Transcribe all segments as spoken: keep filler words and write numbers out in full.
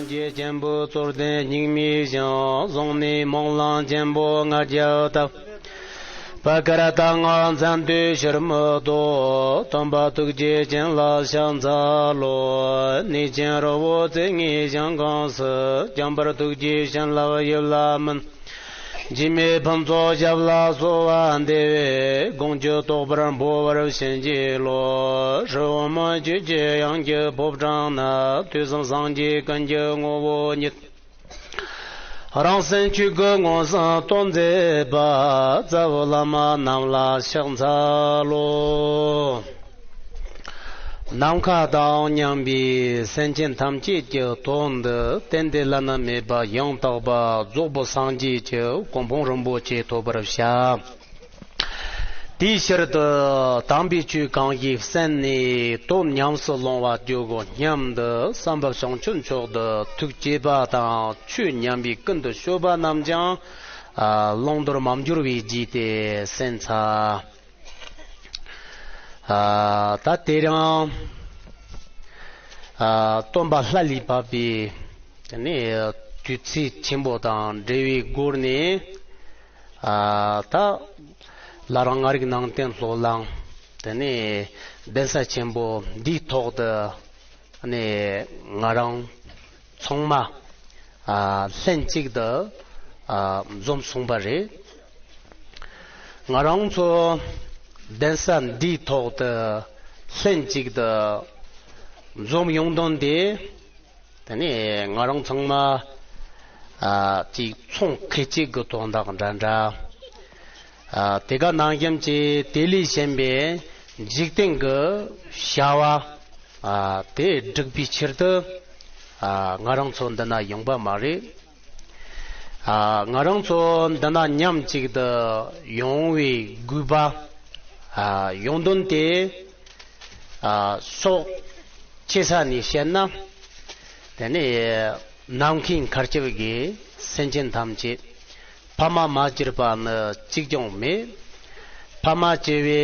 རྗེ་ཆེན་པོའི་གཙོར་བསྟན་སྙིགས་མའི་ཞིང་། བཟུང་ནས་སྨོན་ལམ་ཆེན་པོ་ལྔ་བརྒྱ་བཏབ། བ་ཀ་ར་ཏ་ང་མཚན་ལྟོས་ཕྱིར་མི་ལྡོག། སྟོན་པ་ཐུགས་རྗེ་ཅན་ལ་ཕྱག་འཚལ་ལོ། གནས་ཆེན་རི་བོ་རྩེ་ལྔའི་ཞིང་ཁམས་སུ། འཇམ་དཔལ་ཐུགས་ཀྱི་བྱིན་རླབས་ཡིད་ལ་སྨིན། འཇིགས་མེད་ཕུན་ཚོགས་ཞབས་ལ་གསོལ་བ་འདེབས། དགོངས་ཀྱི་རྟོགས་པར་འཕོ་བར་བྱིན་གྱིས་རློབས། ཧྲཱི་ཧཱུྃ་ཆོས་ཀྱི་དབྱངས་ཀྱི་ཕོ་བྲང་ན། ཐོས་བསམ་སངས་རྒྱས་ཀུན་གྱི་ངོ་བོ་ཉིད། རང་སེམས་ཆོས་སྐུ་མངོན་སུམ་སྟོན་མཛད་པ། རྩ་བའི་བླ་མ་རྣམས་ལ་ཕྱག་འཚལ་ལོ། ནམ་མཁའ་དང་མཉམ་པའི་སེམས་ཅན་ཐམས་ཅད་ཀྱི་དོན་དུ། གཏན་བདེ་བླ་ན་མེད་པ་ཡང་དག་པ་རྫོགས་པའི་སངས་རྒྱས་ཀྱི་གོ་འཕང་རིན་པོ་ཆེ་ཐོབ་པར་བྱ། དེའི་ཕྱིར་དུ་དམ་པའི་ཆོས་གང་ཞིག་གསན་ནས་དོན་ཉམས་སུ་ལོངས་པ་དེ་གི་སྙམ་དུ། བསམ་པ་བྱང་ཆུབ་མཆོག་ཏུ་ཐུགས་བསྐྱེད་པ་དང་། ཆོས་ཉན་པའི་ཀུན་ཏུ་སྤྱོད་པ་རྣམས་ཀྱང་། ཨ། བླང་དོར་མ་འགྱུར་བའི་རྒྱུ་སྟེ་གསན་ཚར། ཨ། ད་དེ་རིང་། ཨ། སྟོན་པ་ལྷ་ལས་བབས་པའི་དེ་ནས་དུས་ཚིགས་ཆེན་པོ་དང་འབྲེལ་བའི་སྒོ་ནས། ཨ། ད་བླ་རང་ལྔ་རིག་ནང་བསྟན་སློབ་གླིང་དེ་ནས་གདན་ས་ཆེན་པོ་འདིའི་ཐོག་ཏུ་ནས་ང་རང་ཚང་མ། ཨ། ལྷན་ཅིག་ཏུ། ཨ། འཛོམས་སོང་པ་རེད། ང་རང་ཚོ་གདན་ས་འདིའི་ཐོག་ཏུ་ལྷན་ཅིག་ཏུ་འཛོམས་ཡོང་དོན་དེ། དེ་ནས་ང་རང་ཚང་མ། ཨ། ཅིག་ཚོང་ཁེ་གཅིག་གི་དོན་དག་འདྲ་འདྲ། ཨ། དེ་ག་ནང་བཞིན་གྱི་དེ་ལས་གཞན་པའི་འཇིག་རྟེན་གྱི་བྱ་བ། ཨ། དེ་སྒྲུབ་པའི་ཕྱིར་དུ། ཨ། ང་རང་ཚོ་འདི་ན་ཡོང་པ་མ་རེད། ཨ། ང་རང་ཚོ་འདི་ན་མཉམ་གཅིག་ཏུ་ཡོང་བའི་དགོས་པ། ཨ། ཡོང་དོན་དེ། ཨ། སོགས་ཆེ་ས་ནས་བཤད་ན། དེ་ནས་ནམ་མཁའི་མཁའ་ཁྱབ་ཀྱི་སེམས་ཅན་ཐམས་ཅད། ཕ་མ་མ་གྱུར་པ་ནི་གཅིག་ཀྱང་མེད། ཕ་མ་བྱས་པའི་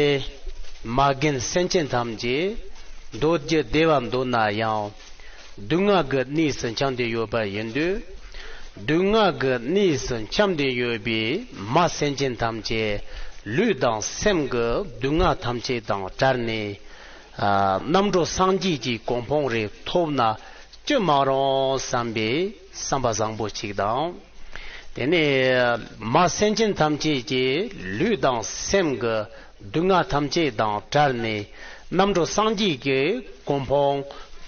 མ་རྒན་སེམས་ཅན་ཐམས་ཅད་འདོད་རྒྱུ་བདེ་བ་འདོད་ན་ཡང་། སྡུག་བསྔལ་གྱི་གནས་སུ་འཁྱམས་ཏེ་ཡོད་པ་ཡིན་དུས། སྡུག་བསྔལ་གྱི་གནས་སུ་འཁྱམས་ཏེ་ཡོད་པའི་མ་སེམས་ཅན་ཐམས་ཅད་ལུས་དང་སེམས་ཀྱི་སྡུག་བསྔལ་ཐམས་ཅད་དང་བྲལ་ནས། ཨ། རྣམ་གྲོལ་སངས་རྒྱས་ཀྱི་གོ་འཕང་རེ་ཐོབ་ན་ཅི་མ་རུང་བསམ་པའི་བསམ་པ་བཟང་པོ་ཞིག་དང་། དེ་ནས་མ་སེམས་ཅན་ཐམས་ཅད་ཀྱི་ལུས་དང་སེམས་ཀྱི་སྡུག་བསྔལ་ཐམས་ཅད་དང་བྲལ་ནས། རྣམ་གྲོལ་སངས་རྒྱས་ཀྱི་གོ་འཕང་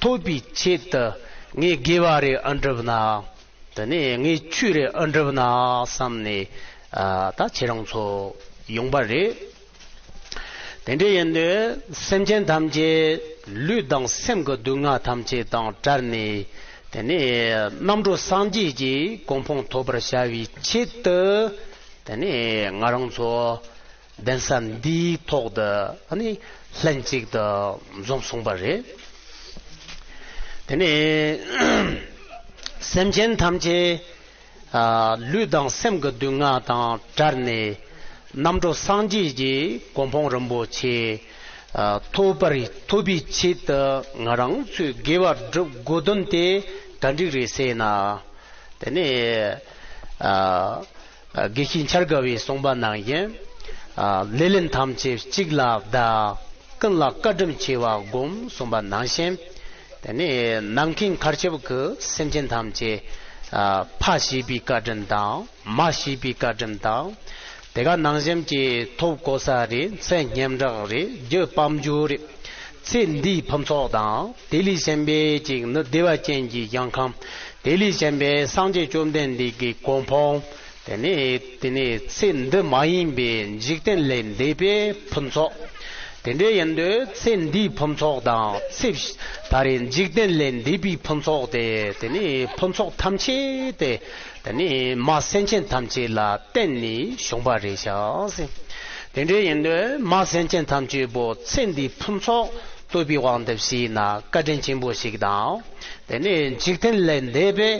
ཐོབ་པའི་ཆེད་དུ་ངས་དགེ་བ་རེ་ཨ་འགྲུབ་ན། དེ་ནས་ངས་ཆོས་རེ་ཨ་འགྲུབ་ན་བསམ་ནས། ཨ། ད་ཁྱེད་རང་ཚོ་ཡོང་པ་རེད། དེ་འདྲ་ཡིན་དུས་སེམས་ཅན་ཐམས་ཅད་ལུས་དང་སེམས་ཀྱི་སྡུག་བསྔལ་ཐམས་ཅད་དང་བྲལ་ནས། དེ་ནས་རྣམ་གྲོལ་སངས་རྒྱས་ཀྱི་གོ་འཕང་ཐོབ་པར་བྱ་བའི་ཆེད་དུ། དེ་ནས་ང་རང་ཚོ་གདན་ས་འདིའི་ཐོག་ཏུ་ཨ་ནི་ལྷན་ཅིག་ཏུ་འཛོམས་སོང་པ་རེད། དེ་ནས་སེམས་ཅན་ཐམས་ཅད། ཨ། ལུས་དང་སེམས་ཀྱི་སྡུག་བསྔལ་དང་བྲལ་ནས། རྣམ་གྲོལ་སངས་རྒྱས་ཀྱི་གོ་འཕང་རིན་པོ་ཆེ། ཨ། ཐོབ་པར། ཐོབ་པའི་ཆེད་དུ་ང་རང་ཚོས་དགེ་བ་སྒྲུབ་དགོས་དོན་དེ་ག་འདྲ་རེད་ཟེར་ན། དེ་ནས། ཨ། དགེ་བཤེས་འཆར་དགའ་བའི་གསུངས་པ་ནང་བཞིན། ཨ། ལེ་ལན་ཐམས་ཅད་གཅིག་ལ་བདའ། ཀུན་ལ་བཀའ་དྲིན་ཆེ་བ་སྒོམ་གསུངས་པ་ནང་བཞིན། དེ་ནས་ནམ་མཁའི་མཁའ་ཁྱབ་ཀྱི་སེམས་ཅན་ཐམས་ཅད། ཨ། ཕ་ཞེས་པའི་བཀའ་དྲིན་དང་། མ་ཞེས་པའི་བཀའ་དྲིན་དང་། དེ་ག་ནང་བཞིན་གྱི་ཐོབ་གོ་ས་རེད། མཚན་སྙན་གྲགས་རེད། རྒྱུ་དཔལ་འབྱོར་རེད། ཚེ་འདིའི་ཕུན་ཚོགས་དང་། དེ་ལས་གཞན་པའི་ཅིག་ནི་བདེ་བ་ཅན་གྱི་ཞིང་ཁམས། དེ་ལས་གཞན་པའི་སངས་རྒྱས་བཅོམ་ལྡན་འདས་ཀྱི་གོ་འཕང་། དེ་ནས། དེ་ནས་ཚེ་འདི་མ་ཡིན་པའི་འཇིག་རྟེན་ལས་འདས་པའི་ཕུན་ཚོགས། དེ་འདྲ་ཡིན་དུས་ཚེ་འདིའི་ཕུན་ཚོགས་དང་། ཚེ་ད་རེས་འཇིག་རྟེན་ལས་འདས་པའི་ཕུན་ཚོགས་དེ། དེ་ནས་ཕུན་ཚོགས་ཐམས་ཅད་དེ། དེ་ནས་མ་སེམས་ཅན་ཐམས་ཅད་ལ་བརྟེན་ནས་བྱུང་བ་རེད་ཤག་ཟེར། དེ་འདྲ་ཡིན་དུས་མ་སེམས་ཅན་ཐམས་ཅད་པོ་ཚེ་འདིའི་ཕུན་ཚོགས་ཐོབ་པའི་དབང་དུ་བྱས་ན་བཀའ་དྲིན་ཆེན་པོ་ཞིག་དང་། དེ་ནས་འཇིག་རྟེན་ལས་འདས་པའི།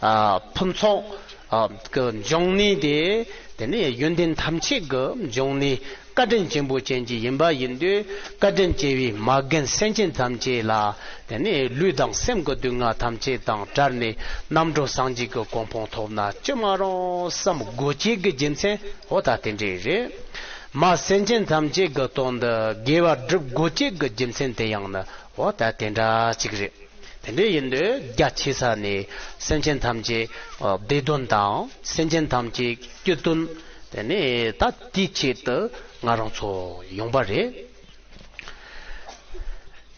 ཨ། ཕུན་ཚོགས། ཨ། གི་འབྱུང་གནས་དེ། དེ་ནས་ཡོན་ཏན་ཐམས་ཅད་ཀྱི་འབྱུང་གནས། བཀའ་དྲིན་ཆེན་པོ་ཅན་གྱི་ཡིན་པ་ཡིན་དུས། བཀའ་དྲིན་ཆེ་བའི་མ་རྒན་སེམས་ཅན་ཐམས་ཅད་ལ། དེ་ནས་ལུས་དང་སེམས་ཀྱི་སྡུག་བསྔལ་ཐམས་ཅད་དང་བྲལ་ནས། རྣམ་གྲོལ་སངས་རྒྱས་ཀྱི་གོ་འཕང་ཐོབ་ན་ཅི་མ་རུང་བསམ་དགོས་ཀྱི་རྒྱུ་མཚན་འོ་ད་དེ་འདྲས་རེད། མ་སེམས་ཅན་ཐམས་ཅད་ཀྱི་དོན་དུ་དགེ་བ་སྒྲུབ་དགོས་ཀྱི་རྒྱུ་མཚན་དེ་ཡང་ནི་འོ་ད་དེ་འདྲ་ཅིག་རེད། དེ་འདྲ་ཡིན་དུས་རྒྱ་ཆེ་ས་ནས་སེམས་ཅན་ཐམས་ཅད་བདེ་དོན་དང་སེམས་ཅན་ཐམས་ཅད་སྐྱིད་དོན། དེ་ནས་ད་དེའི་ཆེད་དུ་ང་རང་ཚོ་ཡོང་པ་རེད།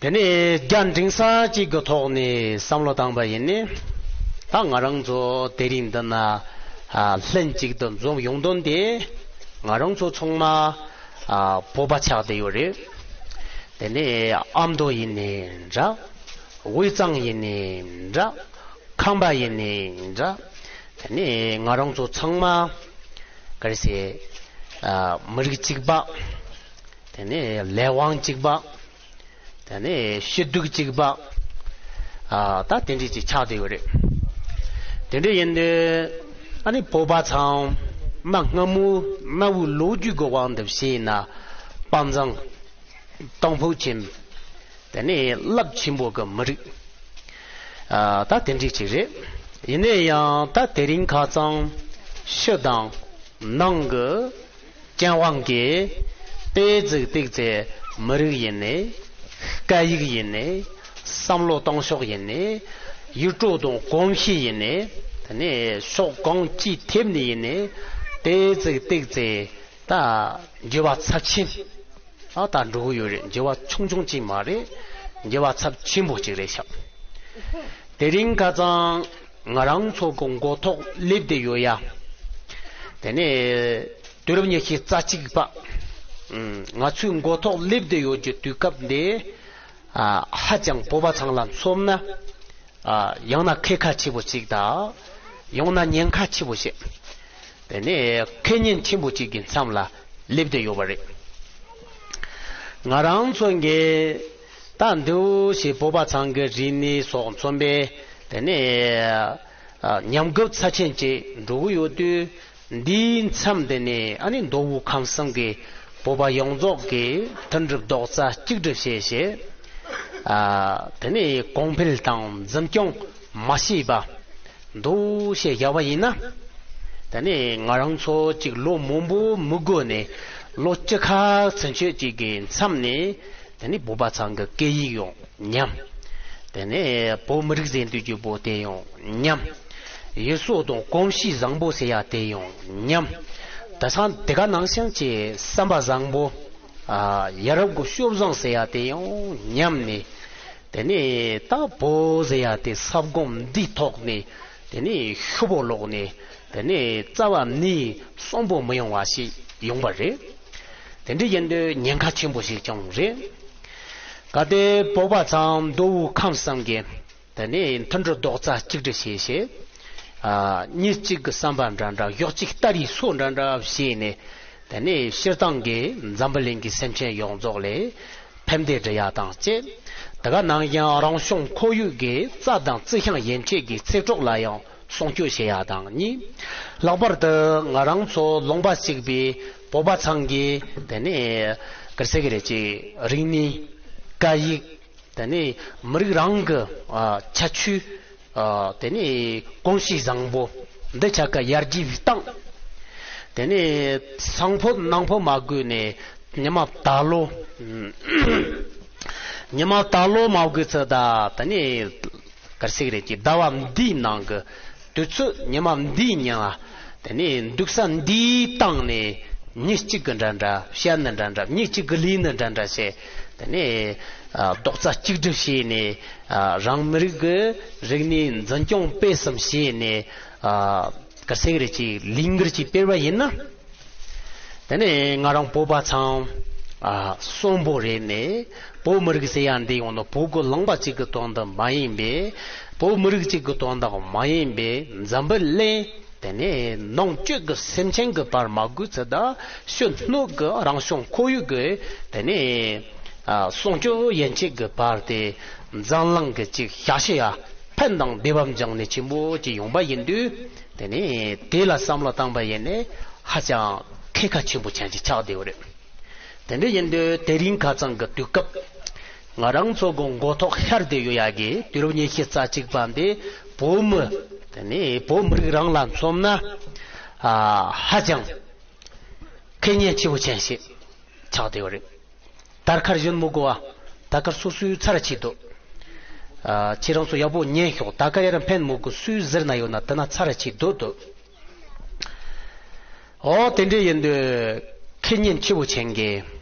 དེ་ནས་རྒྱ་འབྲིང་ས་གཅིག་གི་ཐོག་ནས་བསམ་བློ་བཏང་པ་ཡིན་ནི། ད་ང་རང་ཚོ་དེ་རིང་འདི་ན་ལྷན་གཅིག་ཏུ་འཛོམས་ཡོང་དོན་དེ། ང་རང་ཚོ་ཚང་མ་བོད་པ་ཆགས་བསྡད་ཡོད་རེད། དེ་ནས་ཨ་མདོ་ཡིན་ནའི་འདྲ། དབུས་གཙང་ཡིན་ནའི་འདྲ། ཁམས་པ་ཡིན་ནའི་འདྲ། དེ་ནས་ང་རང་ཚོ་ཚང་མ་ག་རེ་ཟེར། མི་རིགས་གཅིག་པ། དེ་ནས་ལས་དབང་གཅིག་པ། དེ་ནས་སྐྱིད་སྡུག་གཅིག་པ། ད་དེ་འདྲས་ཅིག་ཆགས་བསྡད་ཡོད་རེད། དེ་འདྲས་ཡིན་དུས་ཨ་ནི་བོད་པ་ཚང་མ་སྔ་མོ་གནའ་བོའི་ལོ་རྒྱུས་ཀྱི་དབང་དུ་བྱས་ན། དཔའ་མཛངས། གཏོང་ཕོད་ཅན། དེ་ནས་རླབས་ཆེན་པོ་གི་མི་རིགས། ད་དེ་འདྲས་ཅིག་རེད། ཡིན་ནའི་ཡང་ད་དེ་རིང་ཁ་སང་ཕྱི་དང་ནང་གི་བཙན་དབང་གིས་ཏོག་ཙིག་ཏོག་ཙིག་མི་རིགས་ཡིན་ནའི། སྐད་ཡིག་ཡིན་ནའི། བསམ་བློ་གཏོང་ཕྱོགས་ཡིན་ནའི། ཡུལ་གྲུ་དང་གོམས་གཤིས་ཡིན་ནའི། དེ་ནས་ཕྱོགས་གང་ཅིའི་ཐད་ནས་ཡིན་ནའི། ཏོག་ཙིག་ཏོག་ཙིག་ད་འགྱུར་བ་ཚབས་ཆེན་ཨ་ད་འགྲོ་གི་ཡོད་རེད། འགྱུར་བ་ཆུང་ཆུང་ཅིག་མ་རེད། འགྱུར་བ་ཚབས་ཆེན་པོ་ཅིག་རེད་ཤག་དེ་རིང་ཁ་སང་ང་རང་ཚོ་གི་མགོ་ཐོག་སླེབས་བསྡད་ཡོད་ཡ། དེ་ནས་དུས་རབས་ཉི་ཤུ་རྩ་གཅིག་པ། ང་ཚོའི་མགོ་ཐོག་སླེབས་བསྡད་ཡོད་ཀྱི་དུས་སྐབས་འདི། ཧ་ཅང་བོད་པ་ཚང་ལ་མཚོན་ན། ཡང་ན་ཁེ་ཁ་ཆེ་པོ་ཅིག་དང་། ཡང་ན་ཉེན་ཁ་ཆེ་པོ་ཞིག་དེ་ནས་ཁེ་ཉེན་ཆེན་པོ་ཅིག་གི་མཚམས་ལ་སླེབས་བསྡད་ཡོད་པ་རེད། ང་རང་ཚོ་གིས་ད་འདུག་ཞེས་བོད་པ་ཚང་གི་རིག་གནས་སོགས་མཚོན་པའི་དེ་ནས་ཉམས་རྒུད་ཚབས་ཆེན་ཅིག་འགྲོ་གི་ཡོད་དུས། འདིའི་མཚམས་འདི་ནས་ཨ་ནི་མདོ་དབུས་ཁམས་གསུམ་གྱི་བོད་པ་ཡོངས་རྫོགས་ཀྱིས་མཐུན་སྒྲིལ་རྡོག་རྩ་གཅིག་སྒྲིལ་བྱས་བྱས། དེ་ནས་གོང་འཕེལ་དང་འཛིན་སྐྱོང་མ་བྱས་པ་འདུག་ཞེས་བཞག་པ་ཡིན་ན། དེ་ནས་ང་རང་ཚོ་གཅིག་ལོ་མང་པོ་མི་འགོར་ནས་ལོ་བཅུ་ཁ་ཚུན་ཆོད་ཅིག་གི་མཚམས་ནས་དེ་ནས་བོད་པ་ཚང་གི་སྐད་ཡིག་ཡང་ཉམས། དེ་ནས་བོད་མི་རིགས་ཟེར་འདོད་རྒྱུ་པོ་དེ་ཡང་ཉམས། ཡུལ་སྲོལ་དང་གོམས་གཤིས་བཟང་པོ་ཟེར་ཡ་དེ་ཡང་ཉམས། དེང་སང་དེ་ག་ནང་བཞིན་གྱི་བསམ་པ་བཟང་པོ། ཡ་རབས་ཀྱི་སྤྱོད་བཟང་ཟེར་ཡ་དེ་ཡང་ཉམས་ནས། དེ་ནས་ད་བོད་ཟེར་ཡ་དེ་ས་སྒོམ་འདིའི་ཐོག་ནས་དེ་ནས་ཤུབ་བོ་ལོག་ནས་དེ་ནས་རྩ་བ་ནས་གསོན་པོ་མི་ཡོང་བ་ཞིག་ཡོང་པ་རེད། དེ་འདྲ་ཡིན་དུས་ཉེན་ཁ་ཆེན་པོ་ཞིག་ཀྱང་རེད། གལ་ཏེ་བོད་པ་ཚང་མདོ་དབུས་ཁམས་གསུམ་གྱི་དེ་ནས་མཐུན་སྒྲིལ་རྡོག་རྩ་གཅིག་སྒྲིལ་བྱས་བྱས། མི་གཅིག་གི་བསམ་པ་འདྲ་འདྲ། གཞོགས་གཅིག་ལྟ་རིའི་སོ་འདྲ་འདྲ་བྱས་ནས། དེ་ནས་སྤྱིར་བཏང་གི་འཛམ་བུ་གླིང་གི་སེམས་ཅན་ཡོངས་རྫོགས་ལ་ཕན་བདེ་སྒྲུབ་ཡ་དང་བཅས། དེ་ག་ནང་བཞིན་རང་བྱུང་ཁོར་ཡུག་གི་རྩྭ་དང་རྩི་ཤིང་ཡན་ཆད་ཀྱི་ཚེ་སྲོག་ལ་ཡང་སྲུང་སྐྱོབ་བྱེད་ཡ་དང་གཉིས། ལྷག་པར་དུ་ང་རང་ཚོ་ལུང་པ་གཅིག་པའི་བོད་པ་ཚང་གི་དེ་ནས་ག་རེ་ཟེར་གི་རེད། ཅིག་རིག་གནས། སྐད་ཡིག་དེ་ནས་མི་རིགས་རང་གི་ཁྱད་ཆོས། དེ་ནས་གོམས་གཤིས་བཟང་པོ། འདི་ཆ་ག་ཡར་རྒྱས་བཏང་། དེ་ནས་སང་ཕོད་ནང་ཕོད་མ་དགོས་ནས་ཉི་མ་ད་ལོ། ཉི་མ་ད་ལོ་མ་དགོས་ཚོད་ད་དེ་ནས་ག་རེ་ཟེར་གི་རེད། ཀྱི་ཟླ་བ་འདིའི་ནང་གི་དུས་ཚོད་ཉི་མ་འདིའི་ཉིན་ལ་དེ་ནས་འདུག་ས་འདིའི་སྟེང་ནས་མི་གཅིག་གི་འདྲ་འདྲ། བཤད་ནི་འདྲ་འདྲ། མི་གཅིག་གི་ལས་ནི་འདྲ་འདྲ་བྱས། དེ་ནས་རྡོག་རྩ་གཅིག་སྒྲིལ་བྱས་ནས་རང་མི་རིགས་ཀྱི་རིག་གནས་འཛིན་སྐྱོང་སྤེལ་གསུམ་བྱས་ནས་ག་རེ་ཟེར་གི་རེད། ཅིག་ལས་འགུལ་ཅིག་སྤེལ་བ་ཡིན་ན། དེ་ནས་ང་རང་བོད་པ་ཚང་གསོན་པོ་རེད་ནས། བོད་མི་རིགས་ཟེར་ཡ་འདི་ཡོང་ནོ་བོད་ཀྱི་ལུང་པ་གཅིག་གི་དོན་དུ་མ་ཡིན་པས། བོད་མི་རིགས་གཅིག་གི་དོན་དག་མ་ཡིན་པས། འཛམ་བུ་གླིང་དེ་ནས་ནང་བཅུད་ཀྱི་སེམས་ཅན་གྱི་བར་མ་དགོས་ཚོད་ད་ཕྱི་སྣོད་ཀྱི་རང་བྱུང་ཁོར་ཡུག་གི་དེ་ནས་སྲུང་སྐྱོབ་ཡན་ཆད་ཀྱི་བར་དེ་འཛམ་གླིང་གི་ཅིག་ཤ་ཤེ་ཡ་ཕན་དང་བདེ་བ་འབྱུང་ནི་ཆེན་པོ་ཅིག་ཡོང་པ་ཡིན་དུས། དེ་ནས་དེ་ལ་བསམ་བློ་བཏང་པ་ཡིན་ནས་ཧ་ཅང་ཁེ་ཁ་ཆེན་པོ་ཅན་ཅིག་ཆགས་བསྡད་ཡོད་རེད། དེ་འདྲ་ཡིན་དུས་དེ་རིང་ཁ་སང་གི་དུས་སྐབས། ང་རང་ཚོ་གི་མགོ་ཐོག་ཤར་བསྡད་ཡོད་ཡ་གི་དུས་རབས་ཉི་ཤུ་རྩ་གཅིག་པ་འདི་བོད་མི། དེ་ནས་བོད་མི་རིགས་རང་ལ་མཚོན་ན། ཨ། ཧ་ཅང་ཁེ་ཉེན་ཆེ་བོ་ཅན་ཞིག་ཆགས་བསྡད་ཡོད་རེད། དར་དཀར་གཞོན་མི་གོ་བ། དར་དཀར་སོ་སོའི་ཚར་གཅིག་འདུག་ཨ། ཁྱེད་རང་ཚོ་ཡག་པོ་ཉན་ཤོག་དར་དཀར་ཡར་ཕན་མི་དགོས། སུའི་ཟུར་ན་ཡོད་ན་དེ་ན་ཚར་གཅིག་འདུག་འདུག་འོ། དེ་འདྲ་ཡིན་དུས་ཁེ་ཉེན་ཆེ་བོ་ཅན་གྱི་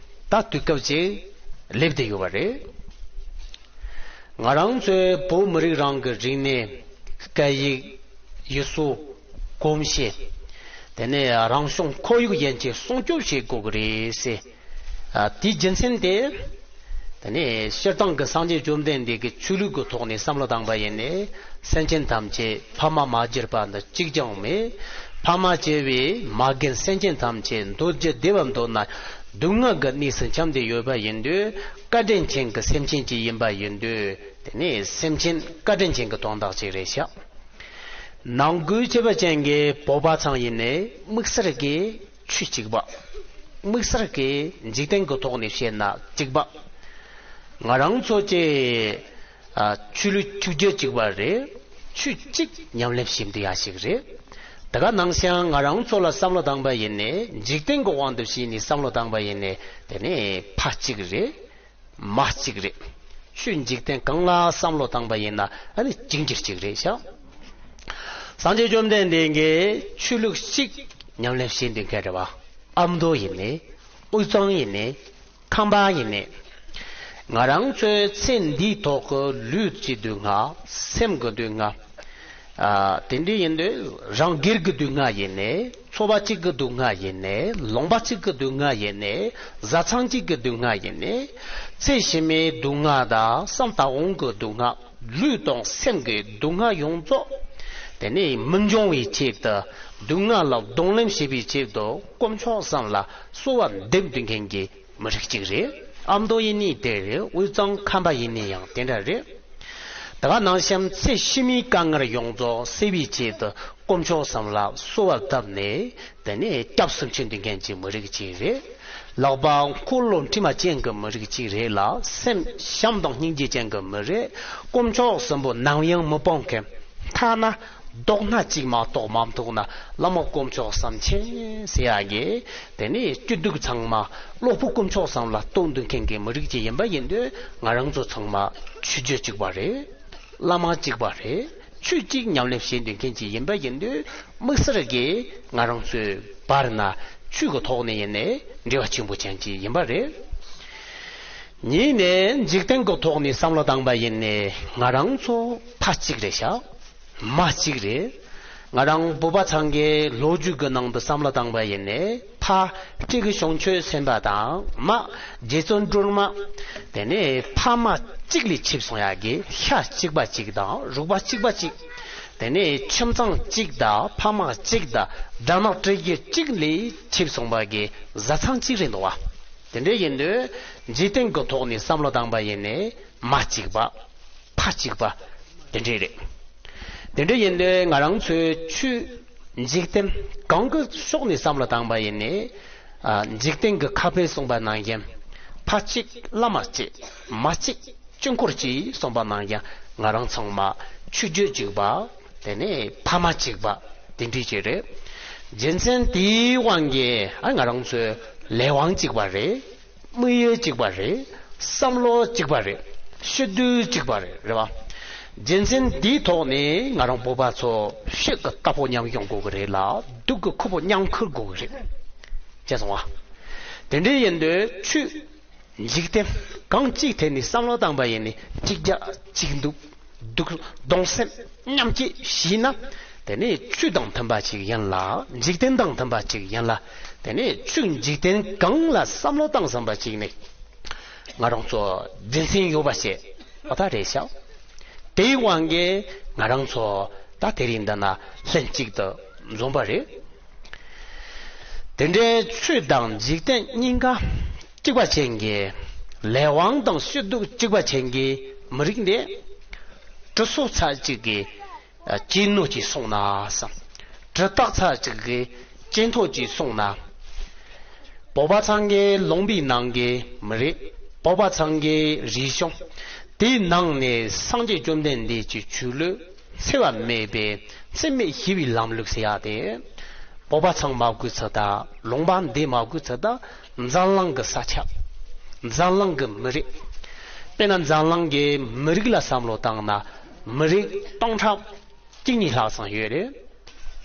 ད་དུས་སྐབས་ཅིག་སླེབས་བསྡད་ཡོད་པ་རེད། ང་རང་ཚོའི་བོད་མི་རིགས་རང་གི་རིག་གནས། སྐད་ཡིག་ཡུལ་སྲོལ། གོམས་གཤིས། དེ་ནས་རང་བྱུང་ཁོར་ཡུག་ཡན་ཆད་སྲུང་སྐྱོབ་བྱེད་དགོས་ཀྱི་རེད་ཟེར། ཨ། དེའི་རྒྱུ་མཚན་དེ། དེ་ནས་སྤྱིར་བཏང་གི་སངས་རྒྱས་བཅོམ་ལྡན་འདས་ཀྱིས་ཆོས་ལུགས་ཀྱི་ཐོག་ནས་བསམ་བློ་བཏང་པ་ཡིན་ནའི། སེམས་ཅན་ཐམས་ཅད་ཕ་མ་མ་གྱུར་པ་འདི་གཅིག་ཀྱང་མེད། ཕ་མ་བྱས་པའི་མ་རྒན་སེམས་ཅན་ཐམས་ཅད་འདོད་རྒྱུ་བདེ་བ་འདོད་ན། སྡུག་བསྔལ་གྱི་གནས་སུ་འཁྱམས་ཏེ་ཡོད་པ་ཡིན་དུས། བཀའ་དྲིན་ཅན་གྱི་སེམས་ཅན་ཅིག་ཡིན་པ་ཡིན་དུས། དེ་ནས་སེམས་ཅན་བཀའ་དྲིན་ཅན་གྱི་དོན་དག་ཅིག་རེད་ཤག་ནང་ཁུལ་བྱས་པ་ཅན་གྱི་བོད་པ་ཚང་ཡིན་ནའི་དམིགས་བསལ་གྱི་ཆོས་གཅིག་པ། དམིགས་བསལ་གྱི་འཇིག་རྟེན་གྱི་ཐོག་ནས་བཤད་ན་གཅིག་པ། ང་རང་ཚོ་ཀྱི། ཨ། ཆོས་ལུགས་ཆོས་བརྒྱུད་གཅིག་པ་རེད། ཆོས་གཅིག་ཉམས་ལེན་བྱེད་འདི་ཡ་ཞིག་རེད། དེ་ག་ནང་བཞིན་ང་རང་ཚོ་ལ་བསམ་བློ་བཏང་པ་ཡིན་ནའི། འཇིག་རྟེན་གྱི་དབང་དུ་བྱས་ནས་བསམ་བློ་བཏང་པ་ཡིན་ནའི། དེ་ནི་ཕ་གཅིག་རེད། མ་གཅིག་རེད། ཆོས་འཇིག་རྟེན་གང་ལ་བསམ་བློ་བཏང་པ་ཡིན་ན། ཨ་ནི་གཅིག་གྱུར་གཅིག་རེད་ཤག་སངས་རྒྱས་བཅོམ་ལྡན་འདས་ཀྱིས་ཆོས་ལུགས་གཅིག་ཉམས་ལེན་བྱེད་འདོད་མཁན་རེད་བ། ཨ་མདོ་ཡིན་ནའི། དབུས་གཙང་ཡིན་ནའི། ཁམས་པ་ཡིན་ནའི། ང་རང་ཚོའི་ཚེ་འདིའི་ཐོག་གི་ལུས་ཀྱི་སྡུག་བསྔལ། སེམས་ཀྱི་སྡུག་བསྔལ། ཨ། དེ་འདྲ་ཡིན་དུས་རང་སྒེར་གྱི་སྡུག་བསྔལ་ཡིན་ནའི། ཚོ་པ་གཅིག་གི་སྡུག་བསྔལ་ཡིན་ནའི། ལུང་པ་གཅིག་གི་སྡུག་བསྔལ་ཡིན་ནའི། བཟའ་ཚང་གཅིག་གི་སྡུག་བསྔལ་ཡིན་ནའི། ཚེ་ཕྱི་མའི་སྡུག་བསྔལ་དང་བསམ་དང་འོང་གི་སྡུག་བསྔལ། ལུས་དང་སེམས་ཀྱི་སྡུག་བསྔལ་ཡོངས་རྫོགས། དེ་ནས་མི་འབྱུང་བའི་ཆེད་དུ། སྡུག་བསྔལ་ལ་གདོང་ལེན་བྱེད་པའི་ཆེད་དུ། དཀོན་མཆོག་གསུམ་ལ་གསོལ་བ་འདེབས་འདོད་མཁན་གྱི་མི་རིགས་གཅིག་རེད། ཨ་མདོ་ཡིན་ནའི་དེ་རེད། དབུས་གཙང་ཁམས་པ་ཡིན་ནའི་ཡང་དེ་འདྲ་རེད། དེ་ག་ནང་བཞིན་ཚེ་ཕྱི་མའི་དཀའ་ངལ་ཡོངས་རྫོགས་སེལ་བའི་ཆེད་དུ། དཀོན་མཆོག་གསུམ་ལ་གསོལ་བ་བཏབ་ནས། དེ་ནས་སྐྱབས་སུ་མཆི་འདོད་མཁན་གྱི་མི་རིགས་གཅིག་རེད། ལག་པ་འཁོར་ལོ་དྲི་མ་ཅན་གྱི་མི་རིགས་གཅིག་རེད་ལ། སེམས་བྱམས་དང་སྙིང་རྗེ་ཅན་གྱི་མི་རེད། དཀོན་མཆོག་གསུམ་པོ་ནམ་ཡང་མི་སྤོང་མཁན། ཐ་ན་དོགས་སྣང་གཅིག་མ་གཏོགས་མ་ཐུག་ན། བླ་མ་དཀོན་མཆོག་གསུམ་མཁྱེན་ཟེར་ཡ་གི། དེ་ནས་སྐྱིད་སྡུག་ཚང་མ་གློ་བུར་དཀོན་མཆོག་གསུམ་ལ་གཏོང་འདོད་མཁན་གྱི་མི་རིགས་ཅིག་ཡིན་པ་ཡིན་དུས། ང་རང་ཚོ་ཚང་མ་ཆོས་བརྒྱུད་གཅིག་པ་རེད། བླ་མ་གཅིག་པ་རེད། ཆོས་གཅིག་ཉམས་ལེན་བྱེད་འདོད་མཁན་ཅིག་ཡིན་པ་ཡིན་དུས། དམིགས་བསལ་གྱིས་ང་རང་ཚོའི་བར་ན་ཆོས་ཀྱི་ཐོག་ནས་ཡིན་ནའི་འབྲེལ་བ་ཆེན་པོ་ཅན་ཅིག་ཡིན་པ་རེད། གཉིས་ནས་འཇིག་རྟེན་གྱི་ཐོག་ནས་བསམ་བློ་བཏང་པ་ཡིན་ནའི་ང་རང་ཚོ་ཕ་གཅིག་རེད་ཤག་མ་གཅིག་རེད། ང་རང་བོད་པ་ཚང་གི་ལོ་རྒྱུས་ཀྱི་ནང་དུ་བསམ་བློ་བཏང་པ་ཡིན་ནའི། ཕ་སྤྲེའུ་བྱང་ཆུབ་སེམས་དཔའ་དང་། མ་རྗེ་བཙུན་སྒྲོལ་མ། དེ་ནས་ཕ་མ་གཅིག་ལས་ཆད་སོང་ཡ་གི་ཤ་གཅིག་པ་གཅིག་དང་རུས་པ་གཅིག་པ་གཅིག་དེ་ནས་ཁྱིམ་ཚང་གཅིག་དང་ཕ་མ་གཅིག་དང་སྦྲ་ནག་སྤྲེལ་རྒྱུད་གཅིག་ལས་ཆད་སོང་བ་གི་བཟའ་ཚང་གཅིག་རེད་འདུག་བ། དེ་འདྲ་ཡིན་དུས་འཇིག་རྟེན་གྱི་ཐོག་ནས་བསམ་བློ་བཏང་པ་ཡིན་ནའི་མ་གཅིག་པ། ཕ་གཅིག་པ། དེ་འདྲ་རེད། དེ་འདྲ་ཡིན་དུས་ང་རང་ཚོའི་ཆོས། འཇིག་རྟེན་གང་གི་ཕྱོགས་ནས་བསམ་བློ་བཏང་པ་ཡིན་ནའི། ཨ། འཇིག་རྟེན་གྱི་ཁ་དཔེ་གསུངས་པ་ནང་བཞིན། ཕ་གཅིག་བླ་མ་གཅིག་མ་གཅིག་དཀྱིལ་འཁོར་གཅིག་གསུངས་པ་ནང་བཞིན། ང་རང་ཚང་མ་ཆོས་བརྒྱུད་གཅིག་པ། དེ་ནས་ཕ་མ་གཅིག་པ། དེ་འདྲ་ཅིག་རེད། རྒྱུ་མཚན་དེའི་དབང་གིས། ཨ། ང་རང་ཚོའི་ལས་དབང་གཅིག་པ་རེད། དམིགས་ཡུལ་གཅིག་པ་རེད། བསམ་བློ་གཅིག་པ་རེད། སྤྱི་འཐུས་གཅིག་པ་རེད། རེད་བ། རྒྱུ་མཚན་འདིའི་ཐོག་ནས་ང་རང་བོད་པ་ཚོ་སྤྱི་གི་རྟ་ཕོ་མཉམ་ཡོང་དགོས་ཀྱི་རེད་ལ། སྡུག་གི་ཁུར་པོ་མཉམ་འཁུར་དགོས་ཀྱི་རེད། ཅེས་གསུངས་བ། དེ་འདྲ་ཡིན་དུས་ཆོས། འཇིག་རྟེན་གང་གཅིག་ཐད་ནས་བསམ་བློ་བཏང་པ་ཡིན་ནའི། གཅིག་རྒྱག་གཅིག་འདུག་སྡུག་གདུང་སེམས་མཉམ་སྐྱེད་བྱས་ན། དེ་ནི་ཆོས་དང་མཐུན་པ་ཅིག་ཡིན་ལ། འཇིག་རྟེན་དང་མཐུན་པ་ཅིག་ཡིན་ལ། དེ་ནི་ཆོས་འཇིག་རྟེན་གང་ལ་བསམ་བློ་བཏང་བསམ་པ་ཅིག་ནི། ང་རང་ཚོ་རྒྱུ་མཚན་ཡོད་པ་ཞིག་ཨ་ད་རེད་ཤག་དེའི་དབང་གིས་ང་རང་ཚོ་ད་དེ་རིང་འདི་ན་ལྷན་ཅིག་ཏུ་འཛོམས་པ་རེད། དེ་འདྲའི་ཆོས་དང་འཇིག་རྟེན་གཉིས་ཀ་གཅིག་པ་ཅན་གྱི། ལས་དབང་དང་སྤྱི་སྡུག་གཅིག་པ་ཅན་གྱི་མི་རིགས་འདི། གྲི་སོ་ཚ་གཅིག་གིས་གཅེས་ནོར་གྱིས་སོང་ན་བསམ། གྲི་སྟག་ཚ་གཅིག་གིས་གཅེས་ཐོ་གྱིས་སོང་ན། བོད་པ་ཚང་གི་ལུང་པའི་ནང་གི་མི་རིགས། བོད་པ་ཚང་གི་རིག་གཞུང་། དེའི་ནང་ནས་སངས་རྒྱས་བཅོམ་ལྡན་འདས་ཀྱི་ཆོས་ལུགས་འཚེ་བ་མེད་པའི་འཚེ་མེད་ཞི་བའི་ལམ་ལུགས་ཟེར་ཡ་དེ། བོད་པ་ཚང་མ་དགོས་ཚུལ་དང་། ལུང་པ་འདི་མ་དགོས་ཚུལ་དང་། འཛམ་གླིང་གི་ས་ཆ། འཛམ་གླིང་གི་མི་རིགས། དཔེར་ན་འཛམ་གླིང་གི་མི་རིགས་ལ་བསམ་བློ་བཏང་ན། མི་རིགས་སྟོང་ཕྲག་གཅིག་གཉིས་ལྷག་ཙམ་ཡོད་རེད།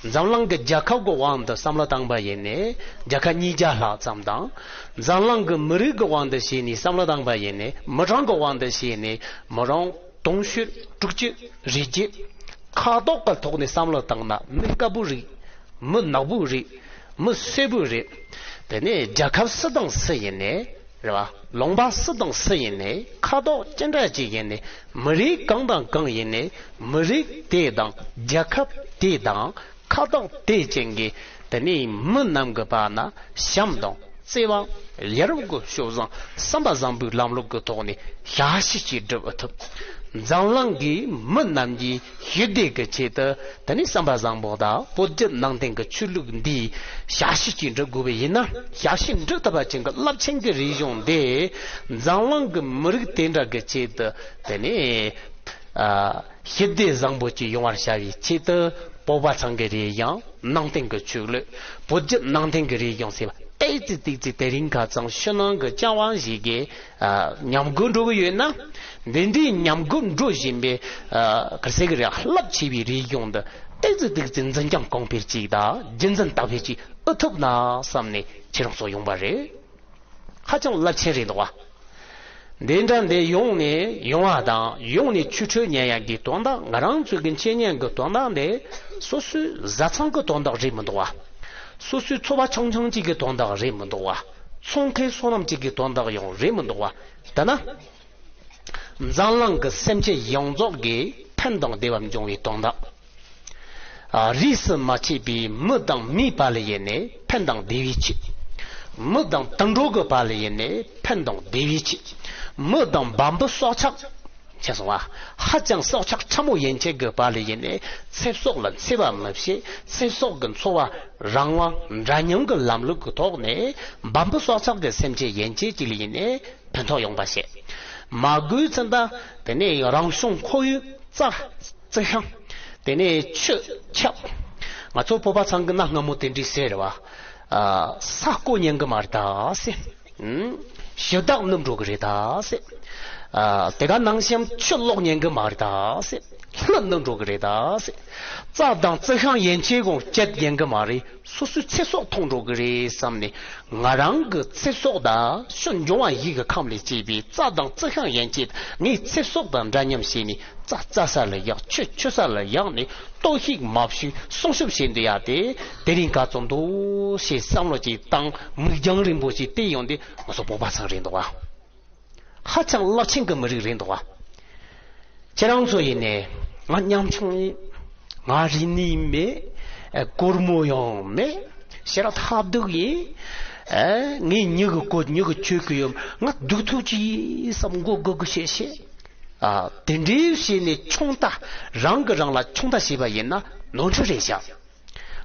འཛམ་གླིང་གི་རྒྱལ་ཁབ་ཀྱི་དབང་དུ་བསམ་བློ་བཏང་པ་ཡིན་ནའི། རྒྱལ་ཁབ་ཉིས་བརྒྱ་ལྷག་ཙམ་དང་། འཛམ་གླིང་གི་མི་རིགས་ཀྱི་དབང་དུ་བྱས་ནས་བསམ་བློ་བཏང་པ་ཡིན་ནའི། མི་གྲངས་ཀྱི་དབང་དུ་བྱས་ནས་མི་གྲངས་དུང་ཕྱུར་དྲུག་ཅུ་རེ་བརྒྱད། ཁ་ཐོག་གི་ཐོག་ནས་བསམ་བློ་བཏང་ན། མི་དཀར་པོའི་རིགས། མི་ནག་པོའི་རིགས། མི་སེར་པོའི་རིགས། དེ་ནས་རྒྱལ་ཁབ་སུ་དང་སུ་ཡིན་ནའི་རེད་བ། ལུང་པ་སུ་དང་སུ་ཡིན་ནའི། ཁ་དོག་ཅི་འདྲ་ཅིག་ཡིན་ནའི། མི་རིགས་གང་དང་གང་ཡིན་ནའི། མི་རིགས་དེ་དང་རྒྱལ་ཁབ་དེ་དང་ཁ་དོག་དེ་ཅན་གྱི་དེ་ནས་མི་རྣམས་ཀྱི་བར་ན་བྱམས་དང་བརྩེ་བ། ཡ་རབས་ཀྱི་སྤྱོད་བཟང་། བསམ་པ་བཟང་པོའི་ལམ་ལུགས་ཀྱི་ཐོག་ནས་ཞབས་ཕྱི་ཅིག་སྒྲུབ་ཐུབ། འཛམ་གླིང་གི་མི་རྣམས་ཀྱི་ཞི་བདེ་གི་ཆེད་དུ། དེ་ནས་བསམ་པ་བཟང་པོ་དང་། བོད་བརྒྱུད་ནང་བསྟན་གྱི་ཆོས་ལུགས་འདིའི་ཞབས་ཕྱི་ཅིག་འགྲུབ་དགོས་པ་ཡིན་ན། ཞབས་ཕྱི་འགྲུབ་ཐུབ་པ་ཅན་གྱི་རླབས་ཆེན་གྱི་རིག་གཞུང་འདི་འཛམ་གླིང་གི་མི་རིགས་དེ་འདྲ་གི་ཆེད་དུ། དེ་ནས་ཨ། ཞི་བདེ་བཟང་པོ་ཅིག་ཡོང་བར་བྱ་བའི་ཆེད་དུ། བོད་པ་ཚང་གི་རིག་གཞུང་། ནང་བསྟན་གྱི་ཆོས་ལུགས། བོད་བརྒྱུད་ནང་བསྟན་གྱི་རིག་གཞུང་ཟེར་བ། ཏོག་ཙམ་ཏོག་ཙམ་དེ་རིང་ཁ་སང་ཕྱི་ནང་གི་རྐྱང་བ་ཞིག་གིས་ཨ། ཉམས་རྒུད་འགྲོ་གི་ཡོད་ན། འདི་འདྲའི་ཉམས་རྒུད་འགྲོ་བཞིན་པའི་ཨ། ག་རེ་ཟེར་གི་རེད། རླབས་ཆེ་བའི་རིག་གཞུང་འདི་ཏོག་ཙམ་ཏོག་ཙམ་འཛིན་སྐྱོང་གོང་འཕེལ་ཅིག་དང་། རྒྱུན་འཛིན་དར་སྤེལ་ཅིག་ཨེ་ཐུབ་ན་བསམ་ནས་ཁྱེད་རང་ཚོ་ཡོང་པ་རེད། ཧ་ཅང་རླབས་ཆེན་རེད་འདུག་བ། འདི་འདྲ་འདི་ཡོང་ནས་ཡོང་བ་དང་། ཡོང་ནས་ཆོས་ཁྲིད་ཉན་ཡག་གི་དོན་དག། ང་རང་ཚོའི་གི་འཆད་ཉན་གྱི་དོན་དག་འདི་སོ་སོའི་བཟའ་ཚང་གི་དོན་དག་རེད་མི་འདུག་བ། སོ་སོའི་ཚོ་བ་ཆུང་ཆུང་གཅིག་གི་དོན་དག་རེད་མི་འདུག་བ། ཚོང་ཁང་སོ་ནམ་གཅིག་གི་དོན་དག་ཡང་རེད་མི་འདུག་བ། ད་ན། འཛམ་གླིང་གི་སེམས་ཅན་ཡོངས་རྫོགས་ཀྱི་ཕན་དང་བདེ་བ་འབྱུང་བའི་དོན་དག། ཨ། རིས་སུ་མ་ཆད་པའི་མི་དང་མིའི་བར་ལ་ཡིན་ནའི་ཕན་དང་བདེ་བའི་ཆེད། མི་དང་དུད་འགྲོ་གི་བར་ལ་ཡིན་ནའི་ཕན་དང་བདེ་བའི་ཆེད། མི་དང་འབའ་འབུ་སྲོག་ཆགས། ཆགས་སོང་བ། ཧ་ཅང་སྲོག་ཆགས་ཕྲ་མོ་ཡན་ཆད་ཀྱི་བར་ལ་ཡིན་ནའི་ཚེ་སྲོག་ལ་འཚེ་བ་མི་བྱེད། ཚེ་སྲོག་གི་འཚོ་བ་རང་དབང་འདྲ་མཉམ་གྱི་ལམ་ལུགས་ཀྱི་ཐོག་ནས་འབའ་འབུ་སྲོག་ཆགས་ཀྱི་སེམས་ཅན་ཡན་ཆད་ཅིག་ལ་ཡིན་ནའི་ཕན་ཐོགས་ཡོང་པ་བྱེད། མ་དགོས་ཚུལ་དང་། དེ་ནས་རང་བྱུང་ཁོར་ཡུག་རྩྭ། རྩི་ཤིང་། དེ་ནས་ཆུ། ཆབ། ང་ཚོ་བོད་པ་ཚང་གི་གནའ་སྔ་མོ་དེ་འདྲའི་ཟེར་བ། ཨ། ས་རྐོ་ཉན་གི་མ་རེད་ད་ཟེར། ཨུམ། ཞི་བདག་ནུབ་འགྲོ་གི་རེད་ད་ཟེར། ཨ། དེ་ག་ནང་བཞིན་ཆུ་གློག་ཉན་གི་མ་རེད་ད་ཟེར། ལྷུ་ནུབ་འགྲོ་གི་རེད་ད་ཟེར། རྩྭ་དང་རྩི་ཤིང་ཡན་ཆད་གོང་བཅད་ཉན་གི་མ་རེད། སོ་སོའི་ཚེ་སྲོག་ཐོངས་འགྲོ་གི་རེད་བསམ་ནས། ང་རང་གི་ཚེ་སྲོག་དང་ཆུ་འབྱུང་བ་ཡི་གི་ཁམས་ལས་སྐྱེས་པའི་རྩྭ་དང་རྩི་ཤིང་ཡན་ཆད་ངའི་ཚེ་སྲོག་དང་འདྲ་མཉམ་བྱས་ནས། རྩྭ་རྩྭ་ས་ལ་བཞག་ཆུ་ཆུ་ས་ལ་བཞག་ནས། ལྟོ་ཤིག་མ་ཕྱུག་སྲུང་སྐྱོབ་བྱེད་འདོད་ཡ་དེ་དེ་རིང་ག་ཚོད་འདུག་ཞེས་བསམ་བློ་ཅིག་བཏང་། མིག་རྒྱང་རིང་པོ་ཅིག་བལྟས་ཡོང་དུས། ང་ཚོ་བོད་པ་ཚང་རེད་འདུག་བ། ཧ་ཅང་རླབས་ཆེན་གྱི་མི་རིགས་རེད་འདུག་བ། ཁྱེད་རང་ཚོ་ཡིན་ནའི། ང་ཉམ་ཆུང་ཡིན། ང་རིག་གནས་མེད། ཨ། སྒོར་མོ་ཡང་མེད། ཞེ་དྲག་ཐབས་སྡུག་ཡིན། ཨ། ངས་མྱི་གི་གོ་མྱི་གི་ཆོས་གི་ཡོད། ང་སྡུག་ཐུག་ཅིག་ཡིན་བསམ་མགོ་སྒུར་སྒུར་བྱེད་བྱེད། ཨ། དེ་འདྲའི་བྱས་ནས་ཆུང་མཐའ། རང་གིས་རང་ལ་ཆུང་མཐའ་བྱས་པ་ཡིན་ན་ནོར་འཁྲུལ་རེད་ཤག་